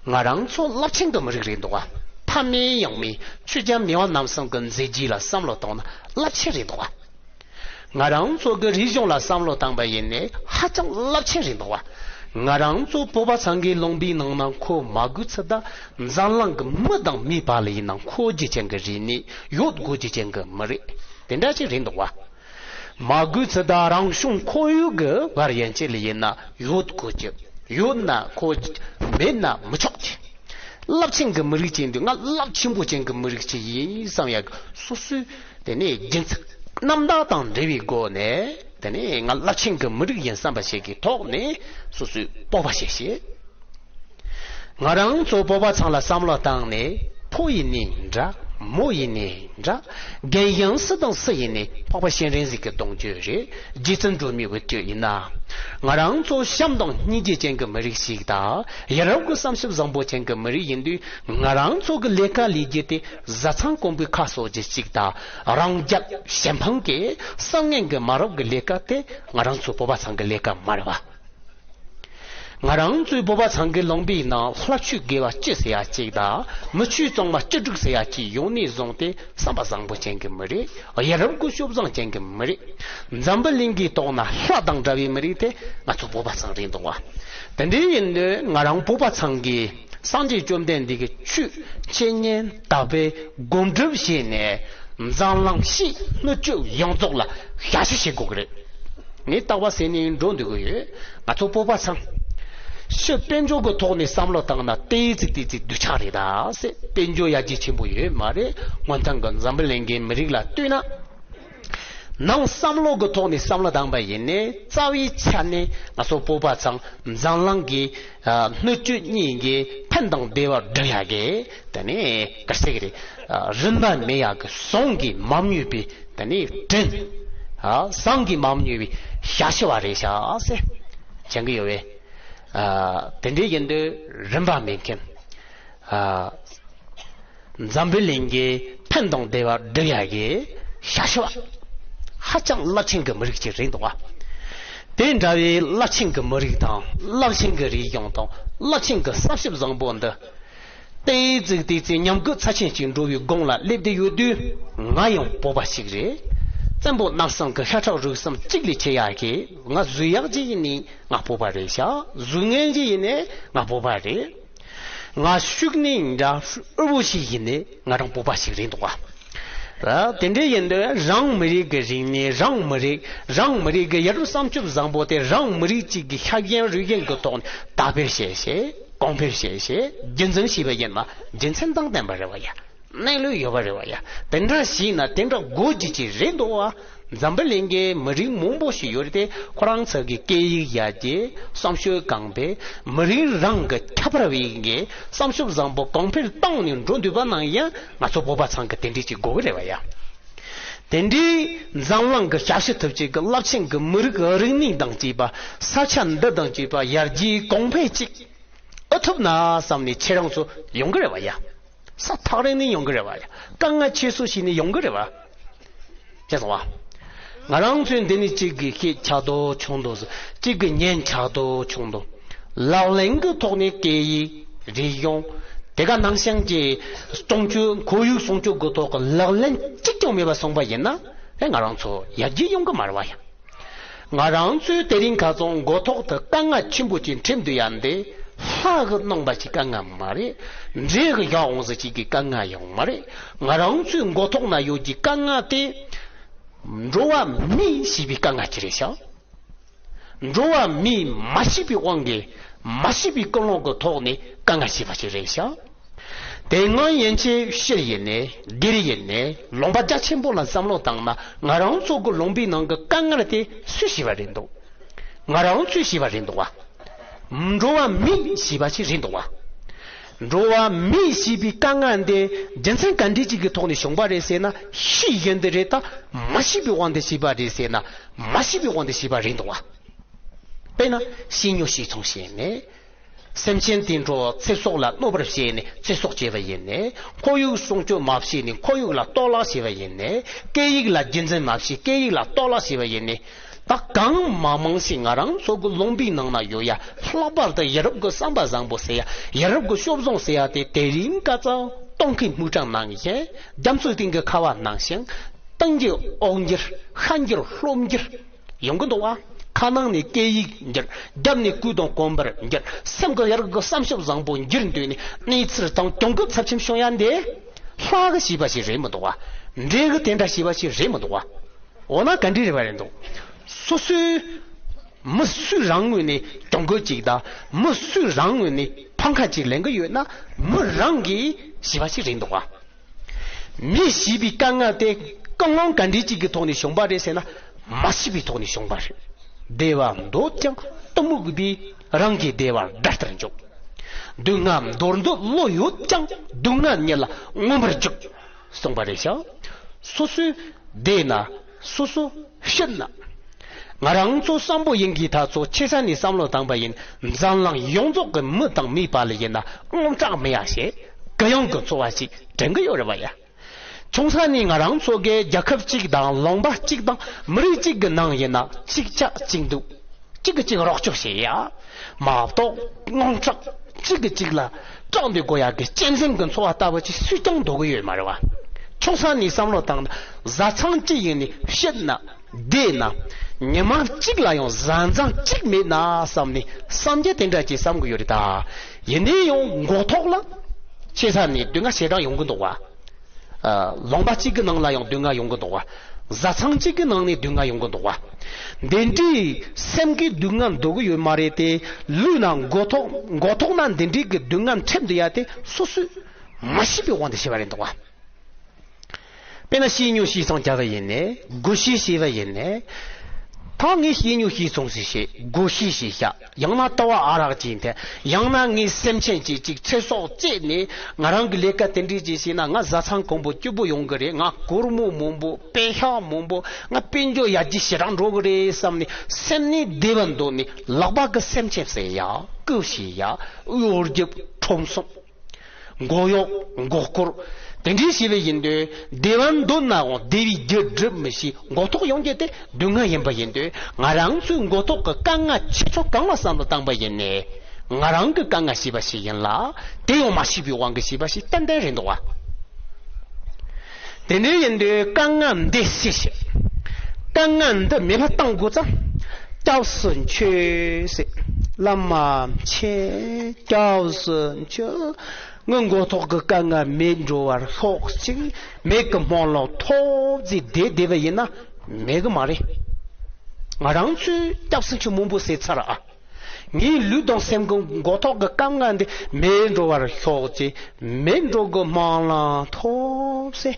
ང་རང་ཚོ་རླབས་ཆེན་གྱི་མི་རིགས་རེད་འདུག་བ། ཕ་མེས་ཡང་མེས་ཆོས་རྒྱལ་མི་དབང་རྣམ་གསུམ་གྱི་མཛད་རྗེས་ལ་བསམ་བློ་བཏང་ན་རླབས་ཆེན་རེད་འདུག་བ། ང་རང་ཚོ་གི་རིག་གཞུང་ལ་བསམ་བློ་བཏང་པ་ཡིན་ནའི་ཧ་ཅང་རླབས་ཆེན་རེད་འདུག་བ། ང་རང་ཚོ་བོད་པ་ཚང་གི་ལུང་པའི་ནང་ན་འཁོད་མ་དགོས་ཚུལ་དང་། འཛམ་གླིང་གི་མི་དང་མིའི་བར་ལ་ཡིན་ན་འཁོད་རྒྱུ་ཅན་གྱི་རིག་གནས། ཡོད་དགོས་རྒྱུ་ཅན་གྱི་མི་རིགས་དེ་འདྲ་ཅིག་རེད་འདུག་བ། མ་དགོས་ཚུལ་དང་རང་བྱུང་ཁོར་ཡུག་གི་བར་ཡན་ཆད་ལ་ཡིན་ན་ཡོད་དགོས་ཀྱི། ཡོད་ན་ཁོ། མེད་ན་མི་ཆོག་ཀྱི། རླབས་ཆེན་གྱི་མི་རིགས་ཅིག་འདུག་ང་རླབས་ཆེན་པོ་ཅན་གྱི་མི་རིགས་ཅིག་ཡིན་བསམ་ཡག་སོ་སོའི་དེ་ནས་རྒྱུན་ཚིག་རྣམ་དག་དང་འབྲེལ་བའི་སྒོ་ནས། དེ་ནས་ང་རླབས་ཆེན་གྱི་མི་རིགས་ཡིན་བསམ་པ་ཞིག་གི་ཐོག་ནས་སོ་སོའི་སྤོབས་པ་བྱེད་བྱེད། ང་རང་ཚོ་བོད་པ་ཚང་ལ་བསམ་བློ་བཏང་ནས། ཕོ་ཡིན་ནའི་འདྲ། མོ་ཡིན་ནའི་འདྲ། རྒན་གཞོན་སུ་དང་སུ་ཡིན་ནའི་འཕགས་པ་སྤྱན་རས་གཟིགས་ཀྱི་གདུང་རྒྱུད་རེད། རྗེ་བཙུན་སྒྲོལ་མའི་འོས་བསྡུ་ཡིན་ན། ང་རང་ཚོ་བྱམས་དང་སྙིང་རྗེ་ཅན་གྱི་མི་རིགས་ཤིག་དང་། ཡ་རབས་ཀྱི་བསམ་ཞིབ་བཟང་པོ་ཅན་གྱི་མི་རིགས་ཡིན་དུས། ང་རང་ཚོ་གི་ལས་ཀ་ལས་རྒྱུ་དེ་བཟའ་ཚང་དཀོན་པོའི་ཁ་གསོ་རྒྱུ་ཅིག་དང་། རང་རྒྱལ་གཞན་ཕམ་གྱི་བསམ་ངན་གྱི་མ་རབས་ཀྱི་ལས་ཀ་དེ་ང་རང་ཚོ་བོད་པ་ཚང་གི་ལས་ཀ་མ་རེད་བ། ང་རང་ཚོའི་བོད་པ་ཚང་གི་ལུང་པའི་ནང་ལྷ་ཆོས་དགེ་བ་བཅུ་ཟེར་ཡ་གཅིག་དང་མི་ཆོས་གཙང་མ་བཅུ་དྲུག་ཟེར་ཡ་གཅིག་ཡོང་ནས་བཟུང་སྟེ་བསམ་པ་བཟང་པོ་ཅན་གྱི་མི་རིགས། ཡ་རབས་ཀྱི་སྤྱོད་བཟང་ཅན་གྱི་མི་རིགས། འཛམ་བུ་གླིང་གི་ཐོག་ན་ལྷ་དང་འདྲ་བའི་མི་རིགས་དེ་ང་ཚོ་བོད་པ་ཚང་རེད་འདུག་བ། དེ་འདྲའི་ཡིན་དུས་ང་རང་བོད་པ་ཚང་གིས་སངས་རྒྱས་བཅོམ་ལྡན་འདས་ཀྱི་ཆོས་འཆད་ཉན་དད་པའི་སྒོམ་སྒྲུབ་བྱས་ནས་འཛམ་གླིང་ཕྱིའི་སྣོད་བཅུད་ཡོངས་རྫོགས་ལ་ཞབས་ཕྱི་བྱེད་དགོས་ཀྱི་རེད། ངས་རྟག་པར་ཟེར་ནས་འགྲོ་འདོད་ཀྱི་ཡོད། ང་ཚོ་བོད་པ་ཚང་ཕྱི་དཔལ་འབྱོར་གྱི་ཐོག་ནས་བསམ་བློ་བཏང་ན་ཏོག་ཙམ་ཏོག་ཙམ་སྡུག་ཅག་རེད་ད་ཟེར། དཔལ་འབྱོར་ཡར་རྒྱས་ཆེན་པོ་ཡོད་མ་རེད། སྔོན་ཐོན་གྱི་འཛམ་བུ་གླིང་གི་མི་རིགས་ལ་ལྟོས་ན། ནང་བསམ་བློ་གི་ཐོག་ནས་བསམ་བློ་བཏང་པ་ཡིན་ནའི་རྩ་བའི་ཆ་ནས་ང་ཚོ་བོད་པ་ཚང་འཛམ་གླིང་གི་ཨ་སྣོད་བཅུད་གཉིས་ཀྱི་ཕན་དང་བདེ་བ་སྒྲུབ་ཡ་གི་དེ་ནས་ག་རེ་ཟེར་གི་རེད། ཨ་རིན་པ་མེད་ཡ་གི་ཟངས་ཀྱིས་མ་དངུལ་བའི་དེ་ནས་བྲན། ཨ་ཟངས་ཀྱིས་མ་དངུལ་བའི་ཞབས་ཕྱི་བ་རེད་ཤག་ཟེར་བྱེད་ཀྱི་ཡོད་པས། ཨ་དེ་འདྲའི་ཡིན་དུས་རིན་པ་མེད་མཁན། ཨ་འཛམ་བུ་གླིང་གི་ཕན་དང་བདེ་བ་སྒྲུབ་ཡ་གི་ཞབས་ཕྱི་བ་ཧ་ཅང་རླབས་ཆེན་གྱི་མི་རིགས་ཅིག་རེད་འདུག་བ། དེ་འདྲ་བའི་རླབས་ཆེན་གྱི་མི་རིགས་དང་རླབས་ཆེན་གྱི་རིག་གཞུང་དང་རླབས་ཆེན་གྱི་བསམ་སྤྱོད་བཟང་པོ་འདི། ཏོག་ཙམ་ཏོག་ཙམ་ཉམས་རྒུད་ཚབས་ཆེན་ཅིག་འགྲོ་བའི་སྒང་ལ་སླེབས་བསྡད་ཡོད་དུས། ང་ཡང་བོད་པ་ཞིག་རེད། བཙན་པོ་གནམ་ས་གི་ཤ་ཁྲག་རུས་གསུམ་གཅིག་ལས་ཆད་ཡག་གི་ང་བཟོས་ཡག་ཅིག་ཡིན་ནི་ང་བོད་པ་རེད་ཤག་བཟོས་མཁན་ཅིག་ཡིན་ནི་ང་བོད་པ་རེད། ང་ཤུགས་ནི་འདྲ་དབུལ་པོ་ཞིག་ཡིན་ནི་ང་རང་བོད་པ་ཞིག་རེད་འདུག་བ། དེ་འདྲ་ཡིན་དུས་རང་མི་རིགས་ཀྱི་རིག་གནས། རང་མི་རིགས། རང་མི་རིགས་ཀྱི་ཡ་རབས་བསམ་སྤྱོད་བཟང་པོ་དེ་རང་མི་རིགས་གཅིག་གི་ཤ་ཞེན་རུས་ཞེན་གྱི་ཐོག་ནས་དར་སྤེལ་བྱས་བྱས། གོང་འཕེལ་བྱས་བྱས། རྒྱུན་འཛིན་བྱས་པ་ཡིན་ན་རྒྱུ་མཚན་དང་ལྡན་པ་རེད་བ་ཡ། གནས་ལུགས་ཡོད་པ་རེད་བ་ཡ། དེ་འདྲ་བྱས་ན་དེ་འདྲ་དགོས་རྒྱུ་ཅིག་རེད་འདུག་བ། འཛམ་བུ་གླིང་གི་མི་རིགས་མང་པོ་ཞིག་ཡོད་རེད་དེ། ཁོ་རང་ཚོ་གི་སྐད་ཡིག་ཡར་རྒྱས། བསམ་སྤྱོད་གོང་འཕེལ། མི་རིགས་རང་གི་ཁྱད་པར་བའི་གི་བསམ་སྤྱོད་བཟང་པོ་གོང་འཕེལ་བཏང་ནས་འགྲོ་འདོད་པ་ནང་ཡང་ང་ཚོ་བོད་པ་ཚང་གི་དེ་འདྲ་ཅིག་དགོས་ཀྱི་རེད་བ་ཡ། དེ་འདྲའི་འཛམ་གླིང་གི་ཞབས་ཕྱི་ཐུབ་ཅིག་གི་རླབས་ཆེན་གྱི་མི་རིགས་རིག་གནས་དང་བཅས་པ། ས་ཆ་འདི་དང་བཅས་པ་ཡར་རྒྱས་གོང་འཕེལ་ཅིག་ཨེ་ཐུབ་ན་བསམ་ནས་ཁྱེད་རང་ཚོ་ཡོང་གི་རེད་བ་ཡ། ས་ཐག་རིང་ནས་ཡོང་གི་རེད་བ་ཡ། དཀའ་ངལ་ཆེ་སོ་ཞིག་ནས་ཡོང་གི་རེད་བ། ཤེས་སོང་བ། ང་རང་ཚོའི་འདི་ནས་གཅིག་གི་ཤེད་ཆག་དོ་ཆུང་དོ། གཅིག་གི་ཉན་ཆག་དོ་ཆུང་དོ། ལག་ལེན་གྱི་ཐོག་ནས་སྐད་ཡིག་རིག་གཞུང་། དེ་ག་ནང་བཞིན་གྱི་སྲུང་སྐྱོབ། ཁོར་ཡུག་སྲུང་སྐྱོབ་ཀྱི་ཐོག་གི་ལག་ལེན་གཅིག་ཀྱང་མེད་པ་སོང་པ་ཡིན་ན། ཨེ་ང་རང་ཚོ་ཡར་རྒྱས་ཡོང་གི་མ་རེད་བ་ཡ། ང་རང་ཚོའི་དེ་རིང་ཁ་སང་མགོ་ཐོག་ཏུ་དཀའ་ངལ་ཆེན་པོ་ཅིག་འཕྲད་འདུག་ཡ། འདི་ལྷ་གིས་གནང་བ་ཅིག་དཀའ་ངལ་མ་རེད། འདྲེ་གིས་བཞག་འོང་ཟེར་ཅིག་གི་དཀའ་ངལ་ཡང་མ་རེད། ང་རང་ཚོའི་མགོ་ཐོག་ན་ཡོད་ཀྱི་དཀའ་ངལ་དེ། འགྲོ་བ་མི་ཞེས་པའི་དཀའ་ངལ་ཅིག་རེད་ཤག་འགྲོ་བ་མི་མ་ཤེས་པའི་དབང་གིས། མ་ཤེས་པའི་ཀུན་སློང་གི་ཐོག་ནས་དཀའ་ངལ་ཞེས་པ་ཅིག་རེད་ཤག་དེ་སྔོན་ཡན་ཆད་ཕྱིར་ཡིན་ནའི་སྒེར་ཡིན་ནའི་ལུང་པ་རྒྱ་ཆེན་པོ་ལ་བསམ་བློ་བཏང་ན། ང་རང་ཚོ་གི་ལུང་པའི་ནང་གི་དཀའ་ངལ་དེ་སུས་ཤེས་པ་རེད་འདུག་ང་རང་ཚོས་ཤེས་པ་རེད་འདུག་བ། འགྲོ་བ་མིས་ཤེས་པ་ཞིག་རེད་འདུག་བ། འགྲོ་བ་མིས་ཤེས་པའི་དཀའ་ངལ་འདི་རྒྱུ་མཚན་ག་འདྲ་ཅིག་གི་ཐོག་ནས་བྱུང་བ་རེད་ཟེར་ན། ཤེས་བཞིན་དུ་རེད་ད། མ་ཤེས་པའི་དབང་དུ་བྱས་པ་རེད་ཟེར་ན། མ་ཤེས་པའི་དབང་དུ་བྱས་པ་རེད་འདུག་བ། དཔེར་ན་ཤེས་ཉོག་ཤེས་ཚོང་བྱས་ནས། སེམས་ཅན་དེ་འདྲ་ཚེ་སྲོག་ལ་གནོད་པར་བྱས་ནས་ཚེ་སྲོག་བཅད་པ་ཡིན་ནའི། ཁོར་ཡུག་སྲུང་སྐྱོབ་མ་བྱས་ནས་ཁོར་ཡུག་ལ་གཏོར་བརླག་བྱས་པ་ཡིན་ནའི། སྐད་ཡིག་ལ་རྒྱུན་འཛིན་མ་བྱས་སྐད་ཡིག་ལ་གཏོར་བརླག་བྱས་པ་ཡིན་ནའི། ད་གང་མང་མང་ཞིག་ང་རང་ཚོ་གི་ལུང་པའི་ནང་ན་ཡོད་ཡ། ལྷག་པར་དུ་ཡ་རབས་ཀྱི་བསམ་པ་བཟང་པོ་ཟེར་ཡ། ཡ་རབས་ཀྱི་སྤྱོད་བཟང་ཟེར་ཡ་དེ་དེ་རིང་ཁ་སང་སྟོན་ཁའི་སྨུག་སྤྲིན་ནང་བཞིན། རྒྱ་མཚོའི་གཏིང་གི་ཁ་བ་ནང་བཞིན། སྟེང་གི་འོག་འགྱུར། ཤར་འགྱུར། ལྷོ་འགྱུར། ཡོང་གི་འདུག་བ། ཁ་ནང་ནས་སྐད་ཡིག་འགྱུར། རྒྱབ་ནས་སྐུ་དང་གོན་པར་འགྱུར། སེམས་ཀྱི་ཡ་རབས་ཀྱི་བསམ་སྤྱོད་བཟང་པོ་འགྱུར་འདོད་ནས་གནས་ཚུལ་དང་གྱོང་གུད་ཚབས་ཆེན་བྱུང་ཡ་འདི། ལྷ་གིས་ཤེས་པ་ཞིག་རེད་མི་འདུག་བ། འདྲེ་གིས་དེ་འདྲ་ཤེས་པ་ཞིག་རེད་མི་འདུག་བ། འོ་ན་ག་འདྲ་རེད་བ་རེད་འདུག་སོ་སོའི་མི་སུ་རང་ངོས་ནས་གྱོང་གུད་ཅིག་དང་མི་སུ་རང་ངོས་ནས་ཕམ་ཁ་ཅིག་ལེན་གི་ཡོད་ན། མི་རང་གིས་ཤེས་པ་ཞིག་རེད་འདུག་བ། མིས་ཤེས་པའི་དཀའ་ངལ་དེ་ཀུན་སློང་ག་འདྲ་ཅིག་གི་ཐོག་ནས་བྱུང་བ་རེད་ཟེར་ན། མ་ཤེས་པའི་ཐོག་ནས་བྱུང་བ་རེད། བདེ་བ་འདོད་ཀྱང་གཏི་མུག་པས། རང་གི་བདེ་བ་དགྲ་ལྟར་འཇོམས། སྡུག་བསྔལ་འདོར་འདོད་བློ་ཡོད་ཀྱང་། སྡུག་བསྔལ་ཉིད་ལ་མངོན་པར་རྒྱུག་གསུངས་པ་རེད་ཤག་སོ་སོའི་བདེ་ན་སོ་སོ་ཤི་ན། ང་རང་ཚོ་བསམ་པོ་ཡིན་གྱི་ད་ཚོ་ཆེ་ས་ནས་བསམ་བློ་བཏང་པ་ཡིན། འཛམ་གླིང་ཡོངས་རྫོགས་ཀྱི་མི་དང་མིའི་བར་ལ་ཡིན་ན་དངངས་སྐྲག་མེད་ཡ་ཞེས་གུ་ཡངས་ཀྱི་འཚོ་བ་ཞིག་དྲན་གྱི་ཡོད་རེད་བ་ཡ། ཆུང་ས་ནས་ང་རང་ཚོ་གི་རྒྱལ་ཁབ་གཅིག་དང་ལུང་པ་གཅིག་དང་མི་རིགས་གཅིག་གི་ནང་ཡིན་ན་གཅིག་ཆགས་གཅིག་སྡུག་གཅིག་གིས་གཅིག་རོགས་སྐྱོབ་བྱེད་ཡ། མ་གཏོགས་དངངས་སྐྲག་གཅིག་གིས་གཅིག་ལ་སྐྲག་འདི་དགོས་ཡ་གི་གཅན་གཟན་གྱི་འཚོ་བ་ལྟ་བུ་ཅིག་སུས་ཀྱང་འདོད་གི་ཡོད་མ་རེད་བ། ཆུང་ས་ནས་བསམ་བློ་བཏང་ན་བཟའ་ཚང་གཅིག་ཡིན་ནས་ཕྱིན་ན་བསྡད་ན་ཉི་མ་གཅིག་ལ་ཡང་བཟའ་ཚང་གཅིག་མེད་ན་བསམ་ནས་བསམ་རྒྱུ་དེ་འདྲ་ཅིག་བསམ་གི་ཡོད་རེད་ད། ཡིན་ནའི་ཡང་མགོ་ཐོག་ལ་ཆེ་ས་ནས་སྡུག་བསྔལ་ཞེ་དྲག་ཡོང་གི་འདུག་བ། ལུང་པ་གཅིག་གི་ནང་ལ་ཡང་སྡུག་བསྔལ་ཡོང་གི་འདུག་བ། བཟའ་ཚང་གཅིག་གི་ནང་ནས་སྡུག་བསྔལ་ཡོང་གི་འདུག་བ། འདི་འདྲའི་སེམས་ཀྱི་སྡུག་བསྔལ་འདོད་གི་ཡོད་མ་རེད་དེ། ལུས་ན་མགོ་ཐོག་མགོ་ཐོག་ན་འདི་འདྲའི་གི་སྡུག་བསྔལ་འཕྲད་འདུག་ཡ་དེ་སོ་སོས་མ་ཤེས་པའི་དབང་དུ་བྱས་པ་རེད་འདུག་བ། དཔེར་ན་བཤེས་གཉེན་བྱས་ཙང་བྱ་བ་ཡིན་ནས་དགོས་ཤེས་བྱས་པ་ཡིན་ནས། ད་ངས་བཤེས་གཉེན་བྱས་ཙང་ཟེར་བཤད་དགོས་ཤེས་ཞིག་བྱ། ཡང་ན་ལྟ་བ་ཨ་རག་ཅིག་འཐེན། ཡང་ན་ངའི་སེམས་ཅན་གཅིག་གཅིག་ཚེ་སྲོག་བཅད་ནས་ང་རང་གི་ལས་ཀ་དེ་འདྲས་ཅིག་བྱས་ན་ང་བཟའ་ཚང་གང་པོ་སྐྱིད་པོ་ཡོང་གི་རེད། ང་སྒོར་མོ་མང་པོ་པེ་ཤག་མང་པོ་ང་དཔལ་འབྱོར་ཡར་རྒྱས་ཞེ་དྲག་འགྲོ་གི་རེད་བསམ་ནས་སེམས་ནས་བདེ་བ་འདོད་ནས་ལག་པ་གི་སེམས་ཅན་ཟེར་ཡ་རྐུ་བྱེད་ཡ་གཡོ་སྒྱུ་ཁྲོམ་གསུམ། མགོ་གཡོག་མགོ་སྐོར། དེ་འདྲའི་བྱས་པ་ཡིན་དུས་བདེ་བ་འདོད་ནའང་བདེ་བའི་རྒྱུ་སྒྲུབ་མི་ཤེས། མགོ་ཐོག་ཡོང་རྒྱུ་དེ་སྡུག་བསྔལ་ཡིན་པ་ཡིན་དུས་ང་རང་ཚོའི་མགོ་ཐོག་གི་དཀའ་ངལ་ཆེ་ཆུང་གང་ལ་བསམ་བློ་བཏང་པ་ཡིན་ནའི་ང་རང་གི་དཀའ་ངལ་ཞེས་པ་ཞིག་ཡིན་ལ་དེ་ཡང་མ་ཤེས་པའི་དབང་གིས་ཞེས་པ་ཞིག་ཏན་ཏན་རེད་འདུག་བ། དེ་འདྲ་ཡིན་དུས་དཀའ་ངལ་འདི་སེལ་ཞིག་དཀའ་ངལ་འདི་མེད་པ་བཏང་དགོས་ཙང་། སྐྱབས་སུ་མཆི་ཟེར། བླ་མ་མཆི། སྐྱབས་སུ་མཆི། ངའི་མགོ་ཐོག་གི་དཀའ་ངལ་མེད་འགྲོ་བར་ཤོག་ཅིག་མེད་ཀྱི་སྨོན་ལམ་ཐོབ་ཟེར་བསྡད་བསྡད་པ་ཡིན་ན་མེད་གི་མ་རེད། ང་རང་ཚོས་སྐྱབས་སུ་མཆི་མང་པོ་ཟེར་ཚར་ཨ། ངའི་ལུས་དང་སེམས་ཀྱི་མགོ་ཐོག་གི་དཀའ་ངལ་འདི་མེད་འགྲོ་བར་ཤོག་ཅེས་མེད་འགྲོ་གི་སྨོན་ལམ་ཐོབ་ཟེར་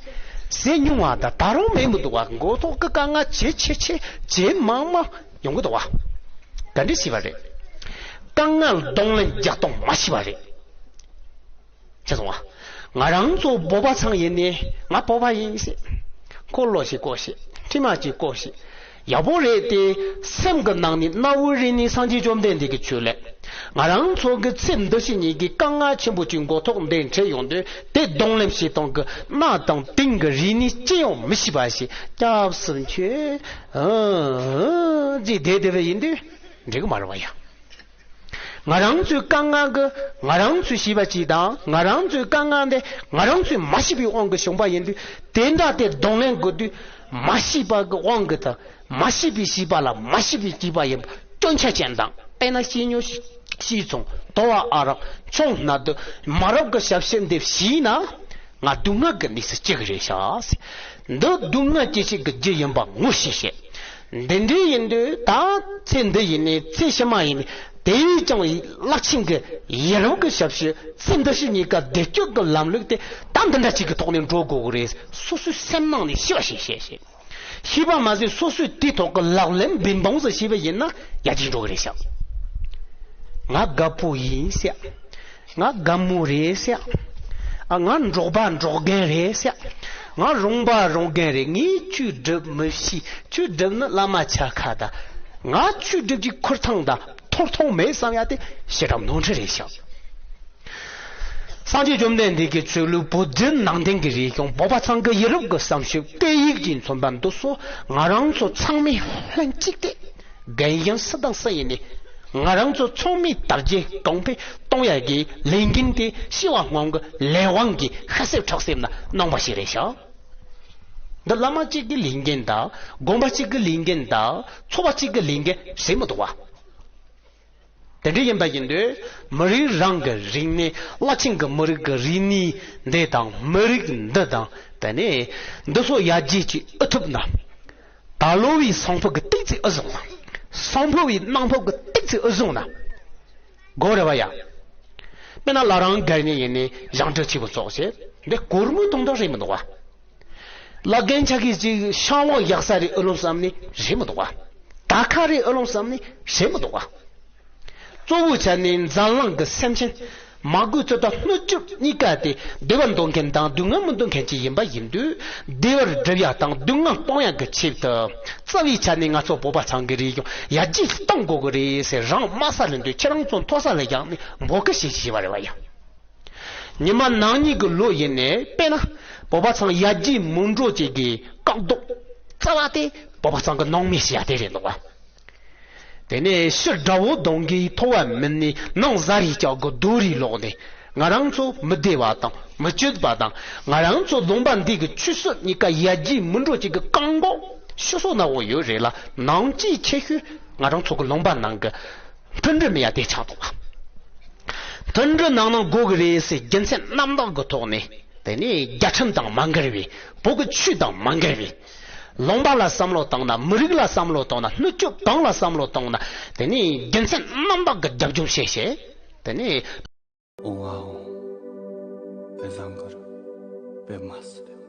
ཟེར་མྱོང་བ་ད་ད་རུང་མེད་མི་འདུག་བ། མགོ་ཐོག་གི་དཀའ་ངལ་ཇེ་ཆེ་ཆེ་ཇེ་མང་མང་ཡོང་གི་འདུག་བ། ག་འདྲ་བྱས་པ་རེད། དཀའ་ངལ་གདོང་ལེན་རྒྱག་སྟངས་མ་ཤེས་པ་རེད། ཆེ་སོང་བ། ང་རང་ཚོ་བོད་པ་ཚང་ཡིན་ནས་ང་བོད་པ་ཡིན་ཟེར། འཁོར་ལོ་ཞིག་བསྐོར་ཞིག་ཁྲི་མ་ཅིག་བསྐོར་ཞིག་ཡག་པོ་རེད་དེ། སེམས་ཀྱི་ནང་ནས་གནའ་བོའི་རིག་གནས་སངས་རྒྱས་བཅོམ་ལྡན་འདས་ཀྱི་ཆོས་ལས། ང་རང་ཚོ་གི་ཚེ་འདི་ཕྱི་གཉིས་ཀྱི་དཀའ་ངལ་ཆེན་པོ་ཅིག་མགོ་ཐོག་འདི་འཕྲད་ཡོང་དུས་དེ་གདོང་ལེན་བྱེད་སྟངས་ཀྱི་གནའ་དང་དེང་གི་རིག་གནས་ཅི་ཡང་མི་ཤེས་པ་ཞིག་སྐྱབས་སུ་མཆི། ཨ་ཨ་ཅེས་བསྡད་བསྡད་པ་ཡིན་དུས་འགྲིག་གི་མ་རེད་བ་ཡ། ང་རང་ཚོའི་དཀའ་ངལ་གི་ང་རང་ཚོས་ཤེས་པ་ཅིག་དང་ང་རང་ཚོའི་དཀའ་ངལ་འདི་ང་རང་ཚོས་མ་ཤེས་པའི་དབང་གིས་བྱུང་པ་ཡིན་དུས་དེ་འདྲ་དེ་གདོང་ལེན་དགོས་དུས་མ་ཤེས་པ་གི་དབང་གིས་དང་མ་ཤེས་པའི་ཤེས་པ་ལ་མ་ཤེས་པའི་ཤེས་པ་ཡིན་པ་སྐྱོན་ཆ་ཅན་དང་དཔེར་ན་བཤེས་གཉེན་བྱས་ཙང་དོ་བ་ཨ་རག་ཆང་སྣ་དུ་མ་རབས་ཀྱི་ཞབས་ཕྱི་འདི་བྱས་ན། ང་སྡུག་བསྔལ་གྱི་གནས་སུ་སྐྱེ་གི་རེད་ཤག་འདི་སྡུག་བསྔལ་སྐྱེ་བྱེད་ཀྱི་རྒྱུ་ཡིན་པ་ངོ་ཤེས་ཤེས། འདི་འདྲའི་ཡིན་དུས་ད་ཚེ་འདི་ཡིན་ནས་ཚེ་ཕྱི་མ་ཡིན་ནས་དེ་བས་ཀྱང་རླབས་ཆེན་གྱི་ཡུན་རིང་གི་ཞབས་ཕྱི་ཚེ་འདི་ཕྱི་གཉིས་ཀ་བདེ་སྐྱིད་ཀྱི་ལམ་ལུགས་དེ་ད་འདི་འདྲ་ཅིག་གི་ཐོག་ནས་འགྲོ་དགོས་གི་རེད། སོ་སོའི་སེམས་ནང་ནས་ཤེས་པ་ཞིག་བྱེད་ཤེས། ཤེས་པ་མ་ཟད་སོ་སོས་དེའི་ཐོག་གི་ལག་ལེན་འབད་འབུངས་སུ་བྱས་པ་ཡིན་ན་ཡར་རྒྱས་འགྲོ་གི་རེད་ཤག་ང་རྒད་པོ་ཡིན་ཟེར། ང་རྒན་མོ་རེད་ཟེར། ཨ་ང་འབྲོག་པ་འབྲོག་རྒན་རེད་ཟེར། ང་རོང་པ་རོང་རྒན་རེད། ངས་ཆོས་སྒྲུབ་མི་ཤེས། ཆོས་སྒྲུབ་ནི་བླ་མ་ཆ་ཁ་ད། ང་ཆོས་སྒྲུབ་ཀྱི་ཁུར་ཐང་ད་ཐོར་ཐོང་མེད་བསམ་ཡ་དེ་ཞེ་དྲག་ནོར་འཁྲུལ་རེད་ཤག་སངས་རྒྱས་བཅོམ་ལྡན་འདས་ཀྱི་ཆོས་ལུགས་བོད་བརྒྱུད་ནང་བསྟན་གྱི་རིག་གཞུང་བོད་པ་ཚང་གི་ཡུན་རིང་གི་བསམ་ཞིབ་སྐད་ཡིག་ཅིག་མཚོན་པ་འདི་ཚོ་ང་རང་ཚོ་ཚང་མས་ལྷན་ཅིག་ཏུ། རྒན་གཞོན་སུ་དང་སུ་ཡིན་ནའི་ང་རང་ཚོ་ཚང་མས་དར་རྒྱས་གོང་འཕེལ་གཏོང་ཡ་གི་ལས་འགན་དེ་སྤྱི་བ་སྔོན་གྱི་ལས་དབང་གི་ཤ་གསེབ་ཁྲག་གསེབ་ན་གནང་བ་ཞིག་རེད་ཤག་འདི་བླ་མ་གཅིག་གི་ལས་འགན་དང་དགོན་པ་གཅིག་གི་ལས་འགན་དང་ཚོགས་པ་གཅིག་གི་ལས་འགན་རེད་མི་འདུག་བ། དེ་འདྲ་ཡིན་པ་ཡིན་དུས་མི་རིགས་རང་གི་རིག་གནས་རླབས་ཆེན་གྱི་མི་རིགས་ཀྱི་རིག་གནས་འདི་དང་མི་རིགས་འདི་དང་དེ་ནས་འདི་ཚོ་ཡར་རྒྱས་ཀྱི་ཨུ་ཐུབ་ན། ད་ལོ་བའི་སང་ཕོད་ཀྱི་ཏིག་ཙི་ཨུ་བཟུང་ན། སང་ཕོད་བའི་གནངས་ཕོད་ཀྱི་ཏིག་ཙི་ཨུ་བཟུང་ན། དགོས་རེད་བ་ཡ། དཔེར་ན་ལ་རང་སྒེར་ནས་ཡིན་ནའི་ཞང་འབྲུག་ཆེ་བོ་ཚོགས་བྱེད་འདི་སྒོར་མོའི་དོན་དག་རེད་མི་འདུག་བ། ལ་རྒན་ཆ་གིས་ཅིག་ཤང་བ་ཡག་ས་རེད་ཨུ་ལོང་བསམ་ནི་རེད་མི་འདུག་བ། ད་ཁ་རེད་ཨུ་ལོང་བསམ་ནི་རེད་མི་འདུག་བ། གཙོ་བོའི་ཆ་ནས་འཛམ་གླིང་གི་སེམས་ཅན་མ་དགོས་ཚོད་དང་སྣོད་བཅུད་གཉིས་ཀ་དེ་བདེ་བ་འདོད་མཁན་དང་སྡུག་བསྔལ་མི་འདོད་མཁན་ཅིག་ཡིན་པ་ཡིན་དུས་བདེ་བར་སྒྲུབ་ཡ་དང་སྡུག་བསྔལ་སྤོང་ཡ་གི་ཆེད་དུ་རྩ་བའི་ཆ་ནས་ང་ཚོ་བོད་པ་ཚང་གི་རིག་གཞུང་ཡར་རྒྱས་གཏང་དགོས་གི་རེད་ཟེར་རང་དམའ་ས་ལ་འདོད་ཁྱེད་རང་ཚོ་མཐོ་ས་ལ་བཞག་ནས་འབོད་སྐུལ་བྱེད་ཀྱི་བྱེད་པ་རེད་བ་ཡ། ཉི་མ་ནང་ཉིད་ཀྱི་ལོ་ཡིན་ནའི་དཔེར་ན་བོད་པ་ཚང་ཡར་རྒྱས་མི་འགྲོ་ཅིག་གི་བཀག་རྡོ་རྩ་བ་དེ་བོད་པ་ཚང་གི་ནང་མི་ཞེས་ཡ་དེ་རེད་འདུག་བ། དེ་ནས་ཕྱི་དགྲ་བོ་གདོང་གིས་ཐོ་བ་མིད་ནས། ནང་བཟའ་རིས་ལྕགས་ཀྱི་རྡོ་རིས་ལོག་ནས། ང་རང་ཚོ་མི་བདེ་བ་དང་མི་སྐྱིད་པ་དང་། ང་རང་ཚོ་ལུང་པ་འདི་གི་ཆོས་སྲིད་གཉིས་ཀ་ཡར་རྒྱས་མི་འགྲོ་ཅིག་གི་བཀག་འགོག་ཤི་སོ་ན་འོ་ཡོད་རེད་ལ། ནང་གི་ཆེ་ཤོས་ང་རང་ཚོ་གི་ལུང་པ་ནང་གི་མཐུན་སྒྲིལ་མི་ཡ་དེ་ཆགས་འདུག་བ། མཐུན་སྒྲིལ་ནང་ནང་དགོས་གི་རེད་ཟེར་རྒྱུ་མཚན་རྣམ་དག་གི་ཐོག་ནས། དེ་ནས་རྒྱལ་ཁྲིམས་དང་མ་འགལ་བའི། བོད་ཀྱི་ཆོས་དང་མ་འགལ་བའི། ལུང་པ་ལ་བསམ་བློ་བཏང་ན། མི་རིགས་ལ་བསམ་བློ་བཏང་ན། སྣོད་བཅུད་གང་ལ་བསམ་བློ་བཏང་ན། དེ་ནས་རྒྱུ་མཚན་རྣམ་དག་གི་རྒྱབ་ལྗོངས་བཤད་བཤད། དེ་ནས། ཨོ་ཨོ། པེ་ཟང་གར། པེ་མ་སི།